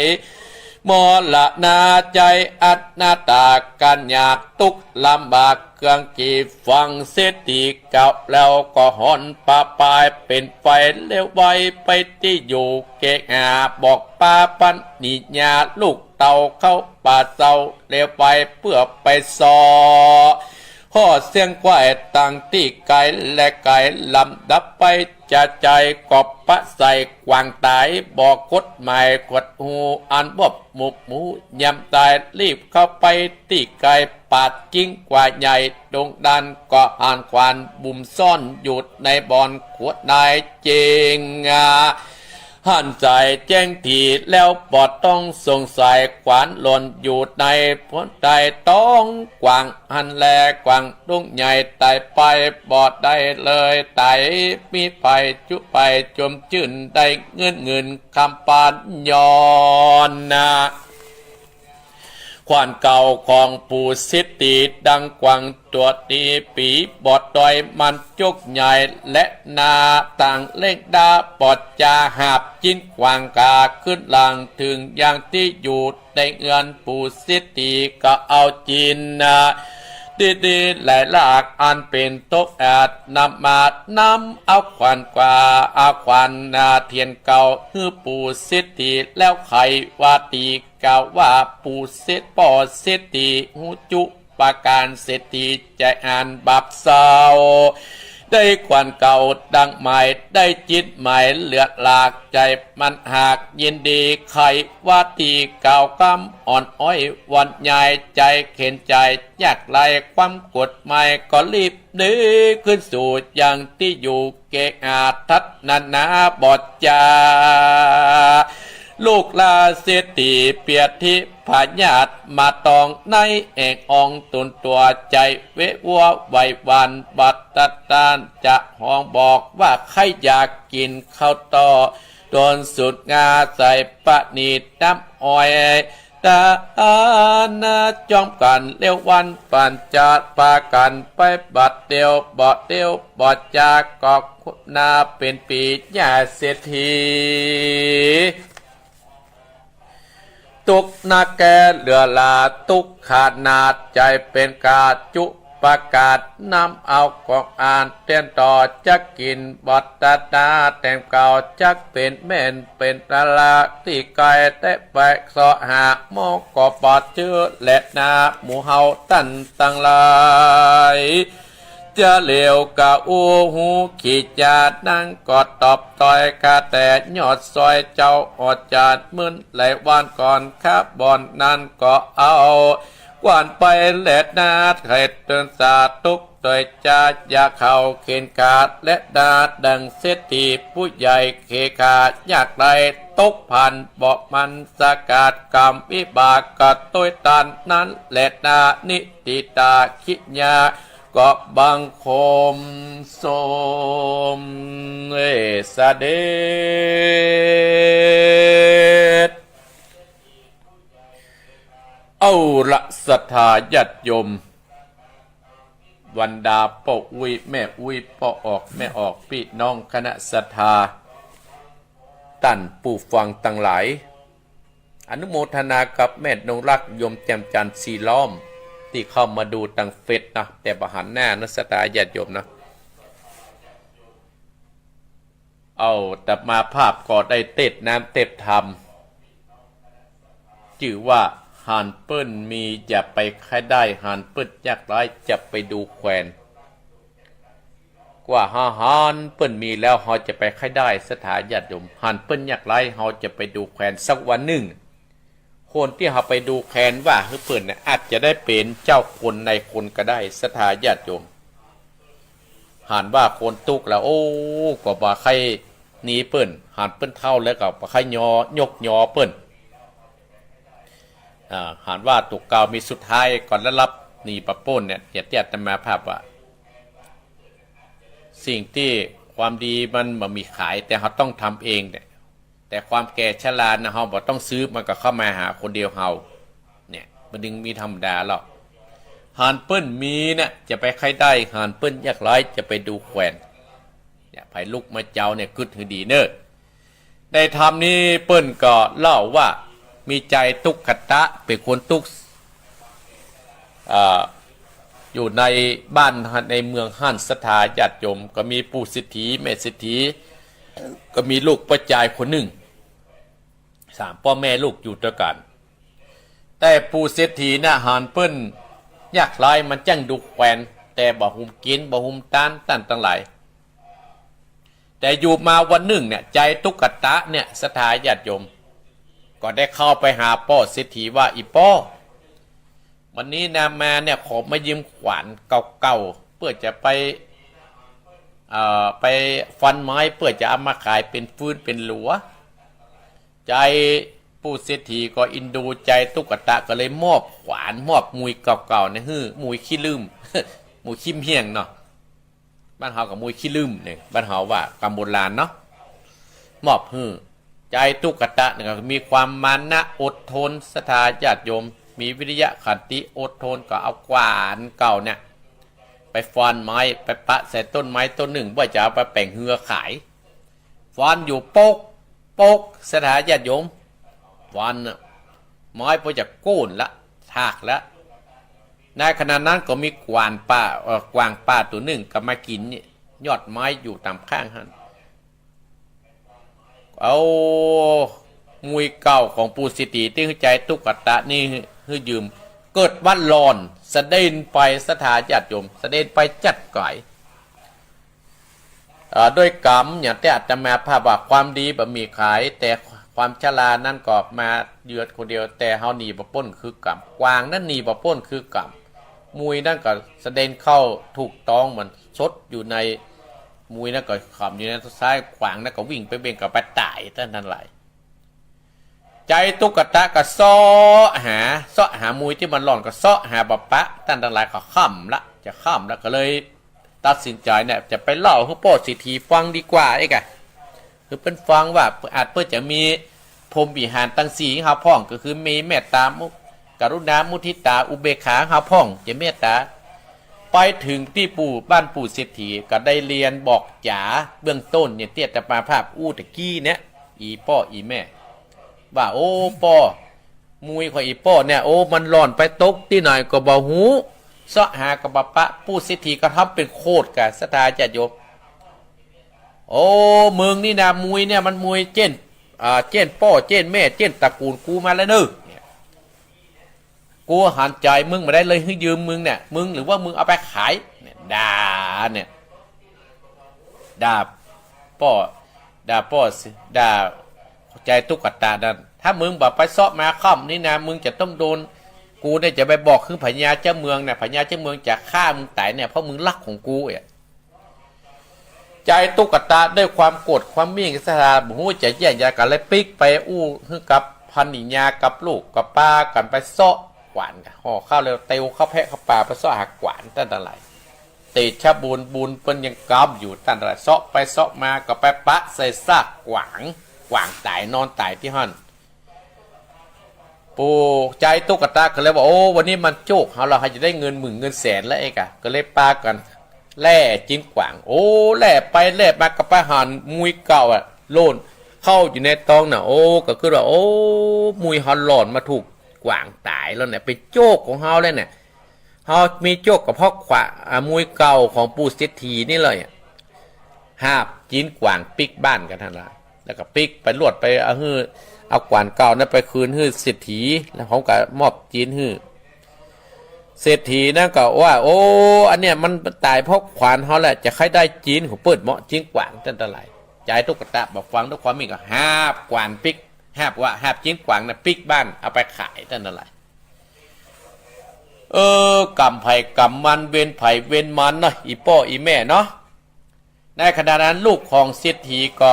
มรณาใจ๋อันนาต๋า ก๋านยากตุ๊กข์ลำบากเคืองขี ฟังเศรษฐีกล่าวแล้วก็ฮ้อนผะปาย เป๋นไฟเร็วไวไปตี้อยู่เกหา บอกปาปันนิญญาลูกเต้าเข้าป่าเซา เร็วไวเปื้อไปเซาะ ข้อเสียงควายตังตี้ไก๋และไก๋ ลำดับไปจะใจ๋ ก็ปะใส่กวางต๋าย บ่กดหมายกดฮู อันบวบหมกหมู ยำต๋ายรีบเข้าไปตี้ไก๋ ปาดจิงกว่าใหญ่ ดงดันก็หันขวานบุ่มซ่อน อยู่ในบ่อนขวดนายเจง หันใจ๋แจ้งถี่แล้วบ่ต้องสงสัย ขวานหล่นอยู่ในโพนใต้ต๊องกวาง หันแลกวางดงใหญ่ต๋ายไปบ่ได้เลย ต๋ายมีภัยจุภัยจมจื้น ได้เงินเงินคำปานย้อนนา ขวานเก่าของปู่เศรษฐีดังกวางตั๋วนี้ ปี๋บ่ตอยมันจกใหญ่ และนาต่างเล่งดา บ่จาหาบจินขวางกา ขึ้นหลังเถิงยังตี้อยู่ ในเฮือนปู่เศรษฐีก็เอาจินนา ตี้ดีหลายหลากอันเป๋นตกอาด นำมา นำเอาขวัญกว่า เอาขวัญนาเตียนเก่าหื้อปู่เศรษฐี แล้วใค่ว่าตี้กล่าวว่า ปู่เศรษฐ ป้อเศรษฐี ฮู้จุประก๋าน เศรษฐีใจ๋อันบาปเศร้า ได้ขวัญเก่าดังใหม่ ได้จิตใหม่เหลือหลาก ใจ๋มันหากยินดี ใค่ว่าตี้กล่าวกำอ่อนอ้อย วอนยายใจ๋เข็ญใจ๋ ยากไร้ความกดหมาย ก็รีบหนีขึ้นสู่ยังตี้อยู่ เกหาทัดนานาบอดจา ลูกหล้านเศรษฐีเปียรติพญาติ มาตองในแอ่งออง ตูนตั๋วใจ๋เววัวไหว้หวั่น บัดนั้นจะฮ้องบอกว่า ใค่อยากกิ๋นข้าวต้อ ต๋นสุดงาใส่ประณีตน้ำอ้อย ตาอานาจ้อมกั๋นเลี้ยววันปัญจา ปากั๋นไปบัดเดียว บ่เตียวบ่จาก็นาเป๋นปี๋ ยาเศรษฐี ตุ๊กข์นักแก่เหลือหลาตุ๊กข์ขนาด ใจ๋เป๋นกาจุประกาศ นำเอาของอันเตียนต่อจักกิ๋น บัดนั้นนาแต้มเก่าจักเป๋นแม่น เป๋นนาลาตี้ไก๋ แต่ไปเซาะหาหมอก็บ่เจื้อแลนา หมู่เฮาต้านตังหลาย จะเหลียวกาอู้ฮู้ขี้จ๋า นั้นก็ตอบต้อยข้าแต่ ยอดซอยเจ้าอาจ๋ารย์ มื้นหลายวันก่อน ข้าบ่อนนั้นก็เอาขวัญไปแลนา ใค่เตื๋อนสาตุ๊ก โดยจะอย่าเข้าเข็ญขาดแลนา ดังเศรษฐีผู้ใหญ่เขขายากไร้ ตกพันบ่มันสกัดกรรมวิบาก ก็ตวยตันนั้นแลนา นิติตาคิญา ก็บังคมสมเสด็จ เอาละศรัทธาญาติโยม บรรดาป้ออุ๊ยแม่อุ๊ย ป้อออกแม่ออก ปี้น้องคณะศรัทธา ต้านผู้ฟังตังหลาย อนุโมทนากับแม่นงรัก โยมแจ่มจันทร์ สีล้อม ตี้เข้ามาดูตางเฟซนะ แต่บ่หันหน้านะ ศรัทธาญาติโยมนะ เอาอาตมาภาพก็ได้เตสน์น้ำเตสน์ธรรม จื้อว่า หันเปิ้นมีอย่าไปใค่ได้ หันเปิ้นยากไร้จะไปดูแควน กว่าเฮาหันเปิ้นมีแล้วเฮาจะไปใค่ได้ ศรัทธาญาติโยม หันเปิ้นยากไร้เฮาจะไปดูแควนสักวันนึ่ง คนตี้เฮาไปดูแควนว่าหื้อเปิ้นเนี่ย อาจจะได้เป๋นเจ้าคนนายคนก็ได้ ศรัทธาญาติโยม หันว่าคนตุ๊กข์แล้ว โอ้ ก็บ่ใค่หนีเปิ้น หันเปิ้นเฒ่าแล้วก็บ่ใค่ยอ ยกยอเปิ้น อ่า หันว่าตุ๊กข์เก่ามีสุดท้ายก็ละลับหนีบ่ป๊นเนี่ย อย่างตี้อาตมาภาพว่า สิ่งตี้ความดีมันบ่มีขาย แต่เฮาต้องทำเองเนี่ย แต่ความแก่ชรานะ เฮาบ่ต้องซื้อ มันก็เข้ามาหาคนเดียวเฮา เนี่ย มันจึงมีธรรมดาหรอก หันเปิ้นมีเนี่ยจะไปใค่ได้ หันเปิ้นยากไร้จะไปดูแควน เนี่ย ใผลุกมาเจ้าเนี่ย กึ๊ดหื้อดีเน่อ ในธรรมนี้เปิ้นก็เล่าว่า มีใจ๋ตุ๊กตะ เป๋นคนตุ๊กข์ อ่า อยู่ในบ้านในเมืองหั้น ศรัทธาญาติโยม ก็มีปู่เศรษฐี แม่เศรษฐี ก็มีลูกป้อจายคนนึ่ง สามป้อแม่ลูกอยู่ตวยกั๋น แต่ปู่เศรษฐีน่ะ หันเปิ้นยากไร้มันจ้างดูแควน แต่บ่หุมกิ๋น บ่หุมตาน ต้านตังหลาย แต่อยู่มาวันนึ่งเนี่ย ใจ๋ตุ๊กตะเนี่ย ศรัทธาญาติโยม ก็ได้เข้าไปหาป้อเศรษฐีว่า อี่ป้อ วันนี้นะมาเนี่ย ขอมายืมขวานเก่าๆ เปื้อจะไป เอ่อ ไปฟันไม้ เปื้อจะเอามาขายเป๋นฟืนเป๋นหลัว ใจ๋ปู่เศรษฐีก็อินดูใจ๋ตุ๊กตะ ก็เลยมอบขวาน มอบมุยเก่าๆ เนี่ย หื้อ มุยขี้ลืม มุยขี้เหี่ยงเนาะ บ้านเฮาก็มุยขี้ลืมเนี่ย บ้านเฮาว่ากำโบราณเนาะ มอบหื้อ ใจ๋ตุ๊กตะเนี่ยก็มีความมานะอดทน ศรัทธาญาติโยม มีวิริยะขันติอดทน ก็เอาขวานเก่าเนี่ย ไปฟันไม้ ไปปะใส่ต้นไม้ต้นนึ่ง ว่าจะเอาไปแป๋งเฮือขาย ฟันอยู่โป๊ก โป๊ก ศรัทธาญาติโยม ฟันน่ะ ไม้พอจะโก้นละ ถากละ ในขณะนั้นก็มีกวางป่า เอ่อ กวางป่าตั๋วนึ่งก็มากิ๋นยอดไม้อยู่ต๋ามข้างหั้น เอามุยเก่าของปู่เศรษฐีตี้หื้อใจ๊ตุ๊กตะนี่หื้อยืม เกิดว่าหล่อนสะเด็นไป ศรัทธาญาติโยม สะเด็นไปจั๊ดก๋าย เอ่อ ด้วยกรรมอย่างตี้อาตมาภาพว่า ความดีบ่มีขาย แต่ความชรานั้นก็มาเยือนคนเดียว แต่เฮาหนีบ่ป๊นคือกรรม กวางนั้นหนีบ่ป๊นคือกรรม มุยนั้นก็สะเด็นเข้าถูกต๊องมัน สดอยู่ใน มุยนั้นก็ขำอยู่ในต้นไทร กวางนั้นก็วิ่งไปเบ่งก็ไปต๋าย ต้านตังหลาย ใจ๊ตุ๊กตะก็เซาะหา เซาะหามุยตี้มันหล่อนก็เซาะหาบ่ปะ ต้านตังหลายก็ค่ำละ จะค่ำละ ก็เลยตัดสินใจ๋เนี่ย จะไปเล่าหื้อป้อเศรษฐีฟังดีกว่าเอ๊ะกะ คือเปิ้นฟังว่าอาจเปิ้นจะมีพรหมวิหารตังสี่หื้อเฮาพ่อง ก็คือมีเมตตา มุ กรุณา มุทิตา อุเบกขา หื้อเฮาพ่อง จะเมตตา ไปเถิงตี้ปู่ บ้านปู่เศรษฐี ก็ได้เรียนบอกจ๋าเบื้องต้นเนี่ย ตี้อาตมาภาพอู้ตะกี้เนี่ย อี่ป้ออี่แม่ ว่า โอ้ ป้อ มุยของอี่ป้อเนี่ย โอ้ มันหล่อนไปตกตี้ไหนก็บ่ฮู้ เซาะหาก็บ่ปะ ปู่เศรษฐีก็ทำเป๋นโขดกะ ศรัทธาญาติโยม โอ้ มึงนี่นะ มุยเนี่ยมันมุยเจ๊น อ่า เจ๊นป้อ เจ๊นแม่ เจ๊นตระกูลกูมาแล้วเน่อ เนี่ย กูหันใจ๋มึงบ่ได้เลย หื้อยืมมึงเนี่ย มึงหรือว่ามึงเอาไปขาย เนี่ย ด่าเนี่ย ด่าป้อ ด่าป้อ ด่าใจ๊ตุ๊กตะนั้น ถ้ามึงบ่ไปเซาะมาค่ำนี่นะ มึงจะต้องโดน กูเนี่ยจะไปบอกหื้อพญาเจ้าเมืองเนี่ย พญาเจ้าเมืองจะฆ่ามึงต๋ายเนี่ย เพราะมึงลักของกูเนี่ย ใจ๊ตุ๊กตะด้วยความโกรธความเมี้ยงศรัทธา บ่ฮู้จะเยียะหยัง ก็เลยปิ๊กไปอู้หื้อกับภรรยากับลูก ก็ปากั๋นไปเซาะกวาง ห่อข้าวแล้วเตียวเข้าแพะเข้าป่าไปเซาะหากวาง ต้านตังหลาย เตชะบุญ บุญเปิ้นยังกำอยู่ ต้านตังหลาย เซาะไปเซาะมาก็ไปปะใส่ซากกวาง กวางต๋าย นอนต๋ายตี้หั้น ปู่ใจ๊ตุ๊กตะก็เลยว่า โอ้ วันนี้มันโจ๊กเฮาละ เฮาจะได้เงินหมื่นเงินแสนแล้วเอ๊ะกะ ก็เลยปากั๋นแล่จิ๊นกวาง โอ้ แล่ไปแล่มาก็ไปหันมุยเก่าอะ หล่นเข้าอยู่ในต๊องน่ะ โอ้ ก็คือว่า โอ้ มุยเฮาหล่อนมาถูกกวางต๋ายแล้วเนี่ย เป๋นโจ๊กของเฮาแล้วเนี่ย เฮามีโจ๊กก็เพราะขวา อ่า มุยเก่าของปู่เศรษฐีนี่เลยอะ หาบจิ๊นกวางปิ๊กบ้านกั๋นหั้นละ แล้วก็ปิ๊กไปลวดไปเอาหื้อ เอากวางเก่านั้นไปคืนหื้อเศรษฐี แล้วเขาก็มอบจิ๊นหื้อ เศรษฐีนั้นก็ว่า โอ้ อันเนี้ยมันต๋ายเพราะขวานเฮาแหละ จะใค่ได้จิ๊นของเปิ้นเหมาะ จิ๊นกวาง ต้านตังหลาย ใจ๊ตุ๊กตะบ่ฟัง ด้วยความเมี้ยงก็หาบกวางปิ๊ก หาบว่า หาบจิ๊นกวางน่ะปิ๊กบ้านเอาไปขาย ต้านตังหลาย เออ กรรมใผกรรมมัน เวรใผเวรมันเนาะ อี่ป้ออี่แม่เนาะ ในขณะนั้นลูกของเศรษฐีก็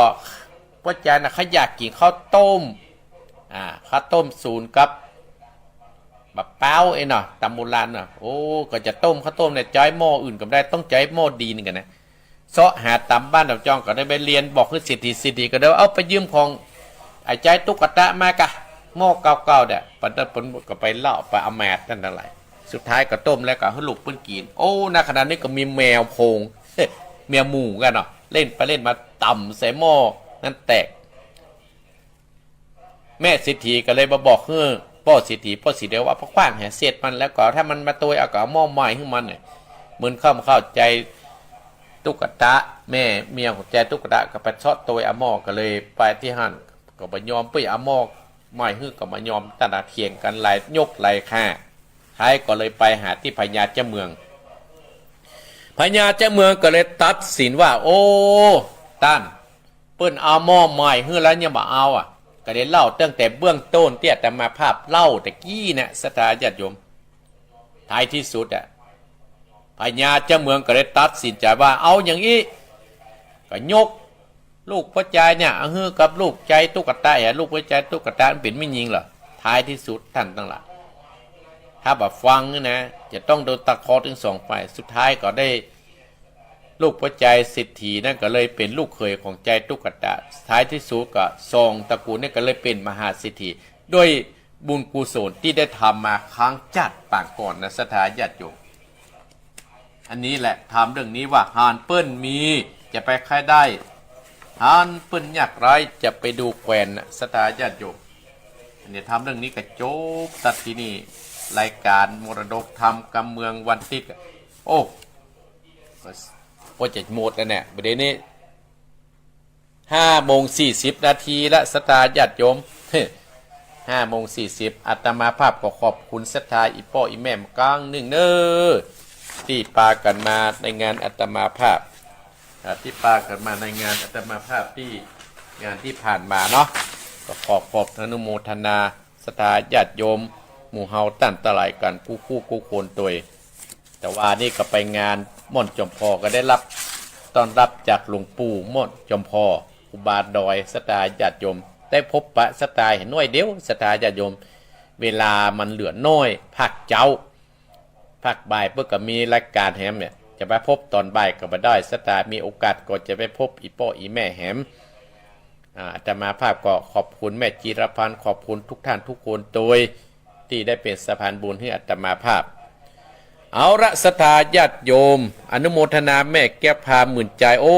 ป้อใจ๋นะ ใค่อยากกิ๋นข้าวต้ม อ่า ข้าวต้มสูนกับบ่าป๊าวเอ๊ะเนาะ ต๋ามโบราณเนาะ โอ้ ก็จะต้มข้าวต้มเนี่ย ใจ๊หม้ออื่นก็บ่ได้ ต้องใจ๊หม้อดินกั๋นนะ เซาะหาต๋ามบ้านต๋ามจองก็ได้ไปเรียนบอกหื้อเศรษฐี เศรษฐีก็ได้ว่า เอาไปยืมของไอ้ใจ๊ตุ๊กตะมากะ หม้อเก่าๆ เนี่ย ปะเปิ้นก็ไปเล่าไปเอามา ต้านตังหลาย สุดท้ายก็ต้มแล้วก็หื้อลูกเปิ้นกิ๋น โอ้ ในขณะนี้ก็มีแมวโพง แมวหมู่กั๋นเนาะ เล่นไปเล่นมาต่ำใส่หม้อนั้นแตก แม่เศรษฐีก็เลยมาบอกหื้อป้อเศรษฐี ป้อเศรษฐีว่า ไปคว้างหาเศษมัน แล้วก็ถ้ามันมาตวยเอาก็เอาหม้อใหม่หื้อมันเนี่ย เหมือนเข้ามาเข้าใจ๋ตุ๊กตะ แม่เมียของใจ๋ตุ๊กตะก็ไปเซาะตวยเอาหม้อ ก็เลยไปตี้หั้น ก็บ่ยอม เปิ้นเอาหม้อใหม่หื้อก็บ่ยอม ตัดเถียงกั๋นหลายยกหลายคา ท้ายก็เลยไปหาตี้พญาเจ้าเมือง พญาเจ้าเมืองก็เลยตัดสินว่า โอ้ ต้าน เปิ้นเอาหม้อใหม่หื้อแล้วยังบ่เอาอะ ก็ได้เล่าตั้งแต่เบื้องต้นตี้อาตมาภาพเล่าตะกี้เนี่ย ศรัทธาญาติโยม ท้ายตี้สุดอะ พญาเจ้าเมืองก็เลยตัดสินใจ๋ว่า เอาอย่างอี้ ก็ยกลูกป้อใจ๋เนี่ย เอาหื้อกับลูกใจ๋ตุ๊กตะ เอ๊ะ ลูกป้อใจ๋ตุ๊กตะมันเป๋นแม่ญิงเหรอ ท้ายตี้สุดต้านตังหลาย ถ้าบ่ฟังนี่นะ จะต้องโดนตัดคอตึงสองฝ่าย สุดท้ายก็ได้ ลูกป้อใจ๋เศรษฐีนั้นก็เลยเป๋นลูกเขยของใจ๋ตุ๊กตะ ท้ายตี้สุดก็สองตระกูลนี่ก็เลยเป๋นมหาเศรษฐี ด้วยบุญกุศลตี้ได้ทำมาครั้งจั๊ดปางก่อนนะ ศรัทธาญาติโยม อันนี้แหละ ธรรมเรื่องนี้ว่า หากเปิ้นมี จะไปใค่ได้ หากเปิ้นยากไร้ จะไปดูแควนนะ ศรัทธาญาติโยม อันนี้ธรรมเรื่องนี้ก็จบตั๊ดตี้นี่ รายก๋านมรดกธรรมกำเมืองวันติ๊กอะ โอ้ ก็จะหมดแล้วเนี่ย บ่าเดี่ยวนี้ ห้าโมงสี่สิบนาทีละ ศรัทธาญาติโยม ห้าโมงสี่สิบ อาตมาภาพก็ขอบคุณศรัทธาอี่ป้ออี่แม่กังนึ่งเน้อ ตี้ปากั๋นมาในงานอาตมาภาพ อ่า ตี้ปากั๋นมาในงานอาตมาภาพตี้งานตี้ผ่านมาเนาะ ก็ขอขอบอนุโมทนาศรัทธาญาติโยมหมู่เฮาต้านตะหลายกั๋นกู้คู่กู้คนตวย แต่วานี้ก็ไปงานม่อนจอมพอ ก็ได้รับต้อนรับจากหลวงปู่ม่อนจอมพอ ครูบาดอย ศรัทธาญาติโยม ได้พบปะศรัทธาเหียน้อยเดียว ศรัทธาญาติโยม เวลามันเหลือน้อย ภาคเจ๊า ภาคบ่ายเปิ้นก็มีรายก๋านแหมเนี่ย จะไปพบต๋อนบ่ายก็บ่ได้ ศรัทธามีโอกาสก็จะไปพบอี่ป้ออี่แม่แหม อ่า อาตมาภาพก็ขอบคุณแม่จิรพันธ์ ขอบคุณทุกท่านทุกคนตวย ตี้ได้เป๋นสะพานบุญหื้ออาตมาภาพ เอาละ ศรัทธาญาติโยม อนุโมทนาแม่แก้วพาหมื่นใจ โอ้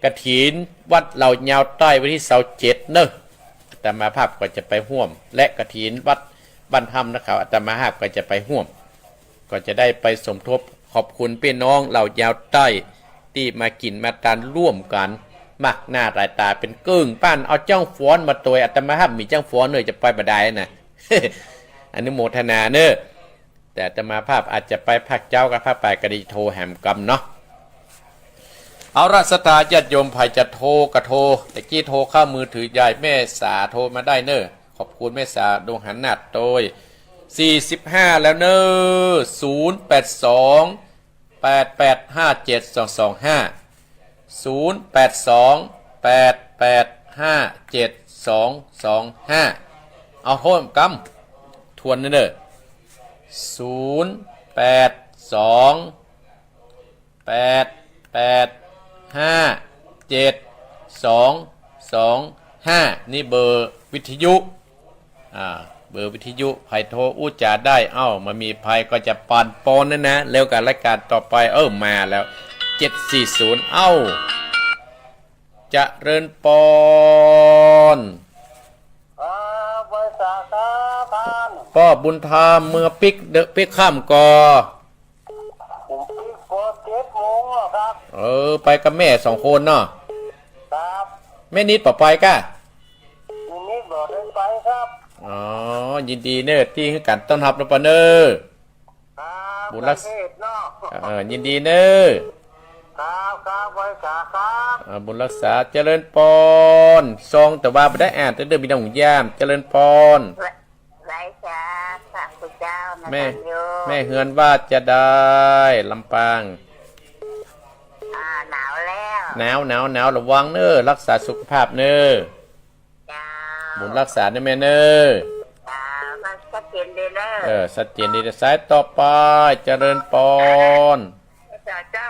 กฐินวัดเหล่ายาวใต้วันตี้ซาวเจ็ดเนาะ อาตมาภาพก็จะไปฮ่วม และกฐินวัดบ้านถ้ำนาขาว อาตมาภาพก็จะไปฮ่วม ก็จะได้ไปสมทบขอบคุณปี้น้องเหล่ายาวใต้ ตี้มากิ๋นมาตานร่วมกั๋น มากหน้าหลายต๋า เป๋นเกิ่งป้าน เอาจ้างฝอนมาตวย อาตมาภาพมีจ้างฝอนเน่อ จะไปบ่ได้นะ อนุโมทนาเน้อ แต่อาตมาภาพอาจจะไปภาคเจ๊ากับภาคบ่าย ก็ได้โทรแหมกำเนาะ เอาละ ศรัทธาญาติโยม ใผจะโทรก็โทร ตะกี้โทรเข้ามือถือยายแม่สา โทรมาได้เน้อ ขอบคุณแม่สา ดวงหานาถตวย สี่สิบห้าแล้วเน้อ ศูนย์แปดสอง แปดแปดห้าเจ็ดสองสองห้า ศูนย์แปดสอง แปดแปดห้าเจ็ดสองสองห้า เอาโทรกำ ทวนเน้อ ศูนย์แปดสอง แปดแปดห้าเจ็ดสองสองห้า นี่เบอร์วิทยุ อ่า เบอร์วิทยุ ใผโทรอู้จ๋าได้ เอ้า บ่มีใผก็จะปันปอนนั่นนะ แล้วก็รายก๋านต่อไป เออ มาแล้ว เจ็ดสี่ศูนย์ เอ้า เจริญปอน ครับ ไหว้สาครับท่าน ป้อบุญธรรม เมื่อปิ๊กเดอะปิ๊กค่ำก่อ ผมปิ๊กก่อเจ็ดโมงแล้วครับ เออ ไปกับแม่สองคนเนาะ ครับ แม่นิดบ่ไปก้า แม่นิดบ่ได้ไปครับ อ๋อ ยินดีเน้อ ตี้หื้อก๋านต้อนฮับนะป้อเน้อ ครับ บุญรักษา เทศเนาะ เออ ยินดีเน้อ ครับ ครับ ไหว้สาครับ อ่า บุญรักษา เจริญปอน ซองแต่ว่าบ่ได้อ่าน แต่เด้อ มีน้องย่าม เจริญปอน ไหว้สา พระคุณเจ้านะ แม่ ท่านโยม แม่เฮือนว่าจะใด ลำปาง อ่า หนาวแล้ว หนาว หนาว หนาว ระวังเน้อ รักษาสุขภาพเน้อ เจ้า บุญรักษาเน้อแม่เน้อ เจ้า ก็ชัดเจนดีเน้อ เออ ชัดเจนดี สายต่อไป เจริญปอน เจ้า เจ้า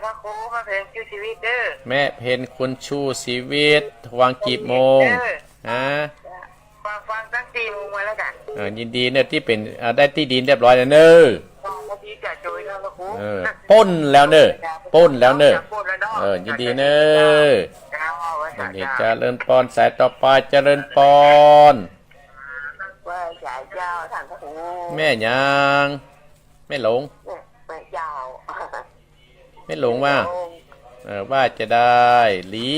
พระครูมาเพ็ญชูชีวิตเน้อ แม่เพ็ญคุณชูชีวิต วางกี่โมง เน้อ ฮะ ฟัง ฟังตั้งสี่โมงมาแล้วจ้ะ เออ ยินดีเน้อ ตี้เป๋น อ่า ได้ตี้ดินเรียบร้อยแล้วเน้อ เออ ป้นแล้วเน้อ ป้นแล้วเน้อ เออ ยินดีเน้อ เจ้า ยินดี เจริญปอน สายต่อไป เจริญปอน ว่าสายเจ้า ท่านพระครู แม่หยัง แม่หลง แม่เจ้า แม่หลงว่า แม่หลง เออ ว่าจะใด หลี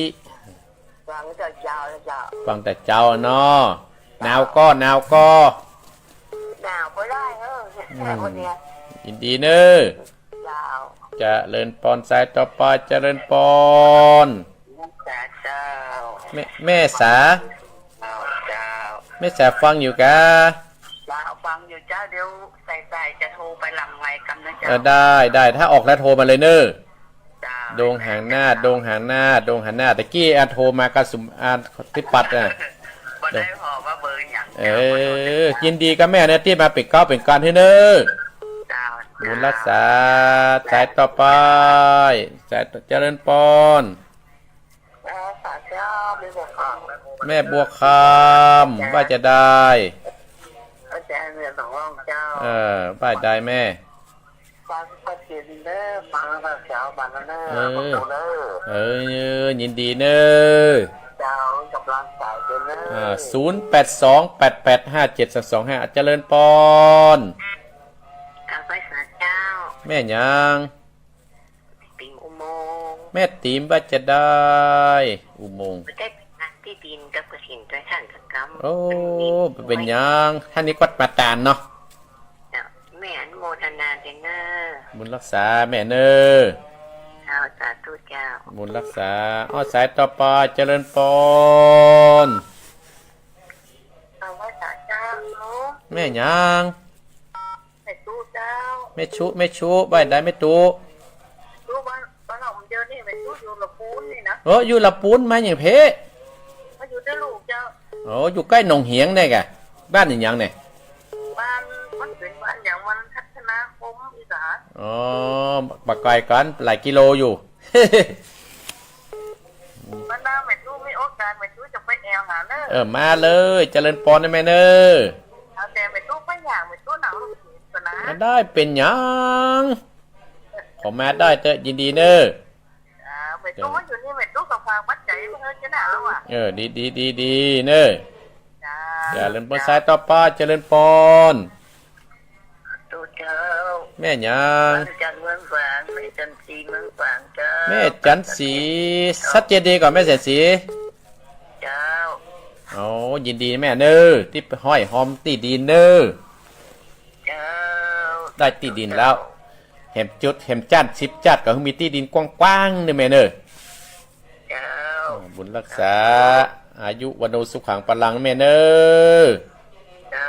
ฟังแต่เจ้าแล้วเจ้า ฟังแต่เจ้าเนาะ หนาวก่อ หนาวก่อ หนาวบ่ได้เออ อืม คนเนี้ย ยินดีเน้อ เจ้า เจริญปอน สายต่อไป เจริญปอน สาเจ้า แม่ แม่สา เจ้า แม่สาฟังอยู่กา เจ้า ฟังอยู่เจ้า เดี๋ยวสายๆจะโทรไปหลังไมค์กำนะเจ้า เออ ได้ ได้ ถ้าออกแล้วโทรมาเลยเน้อ เจ้า ดงหางนาถ ดงหางนาถ ดงหางนาถ ตะกี้ อ่ะ โทรมากับสุม อ่ะ พิปัตย์น่ะ บ่ได้พอว่าเบอร์หยัง เออ เจ้า ขอโทษนะเจ้า ยินดีกับแม่เน้อ ตี้มาเป๋นเก๊าเป๋นกานหื้อเน้อ เจ้า บุญรักษา สายต่อไป สายต่อ เจริญปอน เออ สาเจ้า แม่บัวคำ แม่บัวคำ ว่าจะใด ว่าจะใด เออ ว่าจะใดแม่ ฟังชัดเจนเน้อ ฟังตั้งแต่เช้ามาแล้วเน้อ เออ ขอบคุณเน้อ เออ ยินดีเน้อ เจ้า กำลังสายเจ อ่า ศูนย์แปดสองแปดแปดห้าเจ็ดสองสองห้า เจริญปอน กราบไหว้สาเจ้า แม่หยัง ตี๋มอุโมงค์ แม่ตี๋มว่าจะได้ อุโมงค์ บ่ได้ไปตัดตี้ดินกับกฐินตวยต้านสักกำ โอ้ มันมี บ่เป๋นหยัง ต้านนี้กวาดมาตานเนาะ เจ้า แม่อนุโมทนาเต๊อะเน่อ บุญฮักษาแม่เน่อ เจ้า สาธุเจ้า บุญฮักษา อ้อ สายต่อไป เจริญปอน กราบไหว้สาเจ้า แม่หยัง แม่ตุ๊เจ้า แม่ชุ แม่ชุ ไหว้ได้แม่ตุ๊ ตุ๊บ้าน บ้านเราเดียวนี่ แม่ตุ๊อยู่ละปูนนี่นะ เออ อยู่ละปูน มาอย่างเพ มาอยู่ด้วยลูกเจ้า โอ้ อยู่ใก้หนองเหียงเนี่ยกะ บ้านอะหยังเนี่ย บ้าน มันเป๋นบ้านอย่าง มันทัศนาคมอีสาน อ๋อ บ่ไก๋กั๋น หลายกิโลอยู่ วันหน้าแม่ตุ๊มีโอกาส แม่ตุ๊จะไปแอ่วหาเน่อ เออ มาเลย เจริญปอนนะแม่เน่อ เอาแต่แม่ตุ๊ไปอย่าง แม่ตุ๊หนังลูกศิษย์ก่อนนะ มาได้ เป๋นหยัง ขอมาได้เต๊อะ ยินดีเน่อ อ่า แม่ตุ๊มาอยู่นี่ แม่ตุ๊ก็ฝากปัจจัยมาหื้อเจ้าหน้าแล้วอะ เออ ดี ดี ดี ดีเน่อ จ้า เจริญปอน สายต่อไป เจริญปอน ตุ๊เจ้า แม่หยัง บ้านจันทน์เมืองฝาง แม่จันทน์ศรีเมืองฝางเจ้า แม่จันทน์ศรี สัจเจดีย์ก่อ แม่จันทน์ศรี เจ้า โอ้ ยินดีแม่เน่อ ตี้ไปห้อยฮอมตี้ดินเน่อ เจ้า ได้ตี้ดินแล้ว แหมจุด แหมจ้านสิบจ้าน ก็หื้อมีตี้ดินกว้างๆ เน่อแม่เน่อ เจ้า อ่า บุญฮักษา อายุ วัณโณ สุขัง พลัง แม่เน่อ เจ้า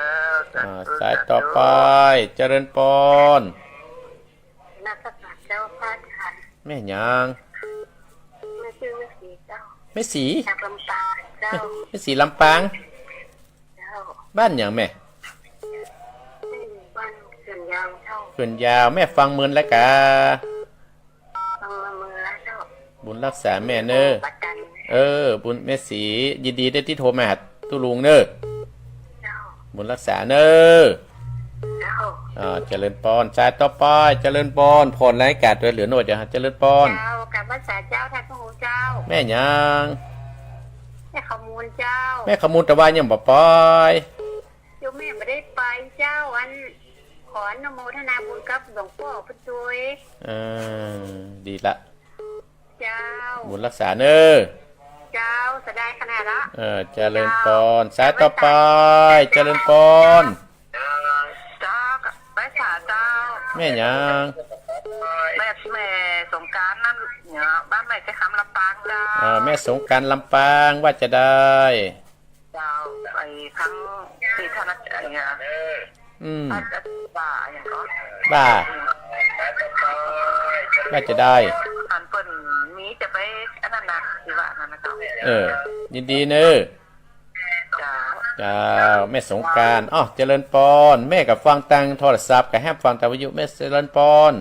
อ่า สาธุ สายต่อไป สาธุ เจริญปอน นมัสก๋านเจ้าพระอาจารย์ แม่หยัง แม่จื้อแม่ศรีเจ้า แม่ศรี จากลำปางเจ้า แม่ศรีลำปาง เจ้า บ้านหยังแม่ แม่อยู่บ้านเขื่อนยาวเจ้า เขื่อนยาว แม่ฟังเมินแล้วกา ฟังมาเมินแล้วเจ้า บุญฮักษาแม่เน่อ ประจัน เออ บุญ แม่ศรี ยินดีเต๊อะตี้โทรมาหาตุ๊ลุงเน่อ เจ้า บุญฮักษาเน่อ เจ้า อ่า เจริญปอน สายต่อไป เจริญปอน ผ่อนรายก๋านตวยเหลือหน่อยเดียว เจริญปอน เจ้า กราบไหว้สาเจ้า ท่านพระครูเจ้า แม่หยัง แม่ขมูลเจ้า แม่ขมูล ตะวายังบ่ไป โยมแม่บ่ได้ไปเจ้า อัน ขออนุโมทนาบุญกับหลวงป้อเปิ้นตวย เออ ดีละ เจ้า บุญฮักษาเน่อ เจ้า เสียดายขนาดละ เออ เจริญปอน เจ้า สายต่อไป เจริญปอน เออ เจ้า ไหว้สาเจ้า แม่หยัง แม่ แม่สงกรานต์นั่นเนี่ย บ้านแม่จะคำลำปางเจ้า อ่า แม่สงกรานต์ลำปาง ว่าจะได้ เจ้า ไปทั้งที่ท่านอาจารย์เนี่ย อืม ท่านจะบ่าอย่างก็ บ่า ว่าจะได้ อันเปิ้นมีจะไปอันนั้นนะ ที่ว่านั่นนะเจ้า เออ ยินดีเน่อ เจ้า เจ้า แม่สงกรานต์ อ้อ เจริญปอน แม่ก็ฟังตางโทรศัพท์ ก็แฮมฟังตางวิทยุ แม่เจริญปอน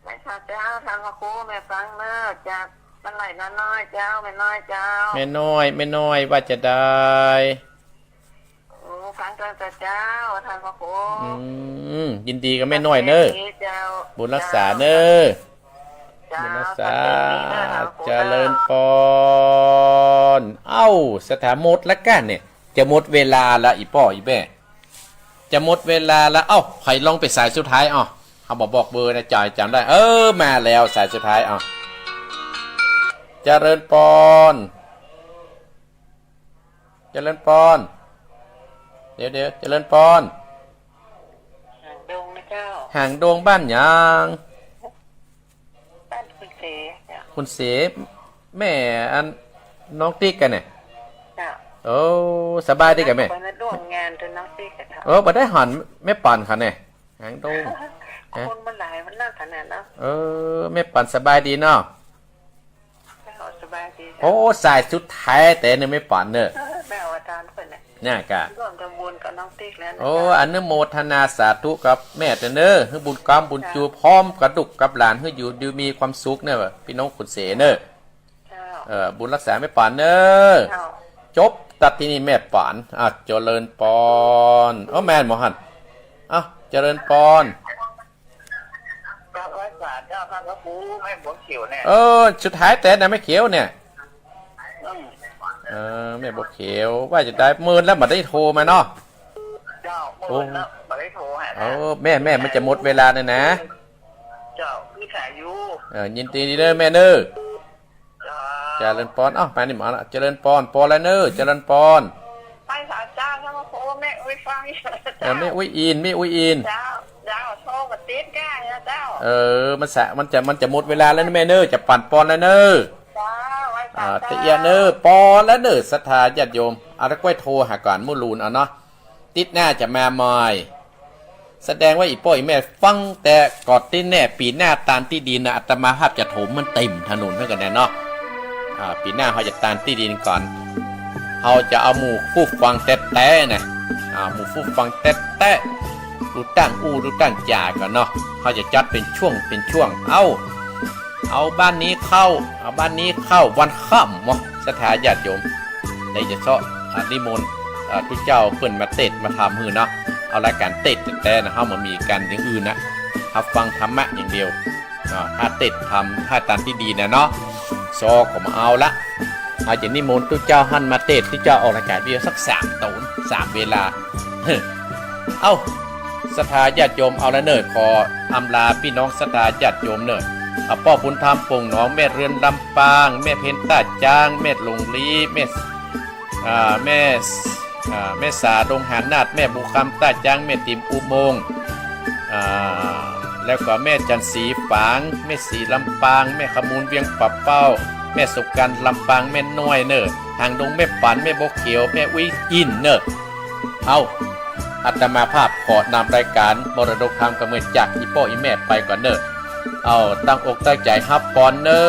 แม่ข้าเจ้า ท่านพระครู แม่ฟังเน่อ จากบ้านไร่นาน้อยเจ้า แม่น้อยเจ้า แม่น้อย แม่น้อย ว่าจะได้ โอ้ ฟังตางเจ้า ท่านพระครู อืม ยินดีกับแม่น้อยเน่อ ดีเจ้า บุญฮักษาเน่อ เจ้า บุญฮักษา เจ้า เจริญปอน เอ้า สถาหมดแล้วกั๋นเนี่ย จะหมดเวลาละ อี่ป้ออี่แม่ จะหมดเวลาละ เอ้า ใผลองเป๋นสายสุดท้าย อ้อ เฮาบ่บอกเบอร์นะ จอยจ๋ำได้ เออ มาแล้ว สายสุดท้าย อ้อ เจริญปอน เจริญปอน เดี๋ยว เดี๋ยว เจริญปอน หางดงนะเจ้า หางดงบ้านหยัง บ้านขุนเสเจ้า ขุนเส แม่อันน้องติ๊กกั๋นเนี่ย เจ้า โอ้ สบายดีกั๋นแม่ ไปมาร่วมงานตวยน้องติ๊กกั๋นเจ้า เออ บ่ได้หันแม่ปอนเขาเนี่ย หางดง คนมันหลาย มันนักขนาดเนาะ เออ แม่ปอนสบายดีเนาะ เจ้า สบายดีเจ้า โอ้ สายสุดท้ายแต๊เน่อแม่ปอนเน่อ แม่เอาอาจารย์เปิ้นน่ะ เนี่ยกะ ร่วมทำบุญกับน้องติ๊กแล้วนะ โอ้ เจ้า อนุโมทนาสาธุกับแม่เต๊อะเน่อ หื้อบุญก๊อมบุญจู เจ้า พร้อมกับลูกกับหลาน หื้ออยู่ดีมีความสุขเน่อ ปี้น้องขุนเสเน่อ เจ้า เออ บุญฮักษาแม่ปอนเน่อ เจ้า จบตัดตี้นี่แม่ปอน อ่ะ เจริญปอน เอ้า แม่นบ่หัน เอ้า เจริญปอน กราบไหว้สาเจ้า ท่านพระครู แม่บัวเขียวเนี่ย เออ สุดท้ายแต๊นะแม่เขียวเนี่ย อืม เออ แม่บัวเขียว ว่าจะได้ เมินแล้วบ่ได้โทรมาเนาะ เจ้า โอ้ เมินแล้วบ่ได้โทรหา เออ แม่ แม่ มันจะหมดเวลาแล้วนะ เจ้า คือถ่ายอยู่ เออ ยินดีเด้อแม่เน้อ เจ้า เจริญปอน เอ้า มานี่หมอละ เจริญปอน ปอนแล้วเน้อ เจริญปอน ไปหาเจ้า ถ้ามาโทรแม่อุ้ยฟัง เออ แม่อุ้ยอิน แม่อุ้ยอิน เจ้า เจ้า โทรบ่ติดก้านะเจ้า เออ มันสะ มันจะ มันจะหมดเวลาแล้วนะแม่เน้อ จะปั่นปอนแล้วเน้อ เจ้า ไว้ตาม อ่า เจ้า เตี้ยเน้อ ปอนแล้วเน้อ ศรัทธาญาติโยม เอาละก้อยโทรหาก่อน มู่ลูนเอาเนาะ ติ๊ดหน้าจะมาใหม่ แสดงว่าอี่ป้ออี่แม่ฟังแต่ก่อนตี้แน่ ปี๋หน้าตานตี้ดินนะ อาตมาภาพจะถมมันเต็มถนนเท่ากันแน่เนาะ อ่า ปี๋หน้าเฮาจะตานตี้ดินก่อน เฮาจะเอาหมู่ผู้ฟังแต๊ๆ นะ อ่า หมู่ผู้ฟังแต๊ๆ ลูกตั้งอู้ลูกตั้งจ๋าก่อนเนาะ เฮาจะจัดเป๋นช่วงเป๋นช่วง เอ้า เอาบ้านนี้เข้า เอาบ้านนี้เข้า วันค่ำเนาะ ศรัทธาญาติโยม ได้จะเซาะ อ่า นิมนต์ อ่า ตุ๊เจ้าเปิ้นมาเตสน์มาธรรมหื้อเนาะ เอารายก๋านเตสน์แต๊ๆ นะ เฮาบ่มีก๋านอย่างอื่นนะ เฮาฟังธรรมะอย่างเดียว อ่า ถ้าเตสน์ธรรม ถ้าตานตี้ดีนะเนาะ ซอก็บ่เอาละ เฮาจะนิมนต์ตุ๊เจ้าหั้นมาเตสน์ ตุ๊เจ้าออกรายก๋านวิทยุสักสามต๋น สามเวลา เอ้า ศรัทธาญาติโยม เอาละเน้อ ขออำลาปี้น้องศรัทธาญาติโยมเน้อ อ่า ป้อบุญธรรมโป่งหนอง แม่เรือนลำปาง แม่เพ็ญต้าจ๊าง แม่หลงลี แม่ อ่า แม่ อ่า แม่สาดงหานาถ แม่บุญคำต้าจ๊าง แม่ติ๋มอุโมงค์ อ่า แล้วก็แม่จันทร์ศรีฝาง แม่ศรีลำปาง แม่ขมูลเวียงป่าเป้า แม่สุกัญญ์ลำปาง แม่น้อยเน้อ หางดง แม่ปั๋น แม่บัวเขียว แม่อุ๊ยอินเน้อ เอ้า อาตมาภาพขอนำรายก๋านมรดกธรรมกำเนิดจากอี่ป้ออี่แม่ไปก่อนเน้อ เอ้า ตั้งอกตั้งใจ๋ฮับปอนเน้อ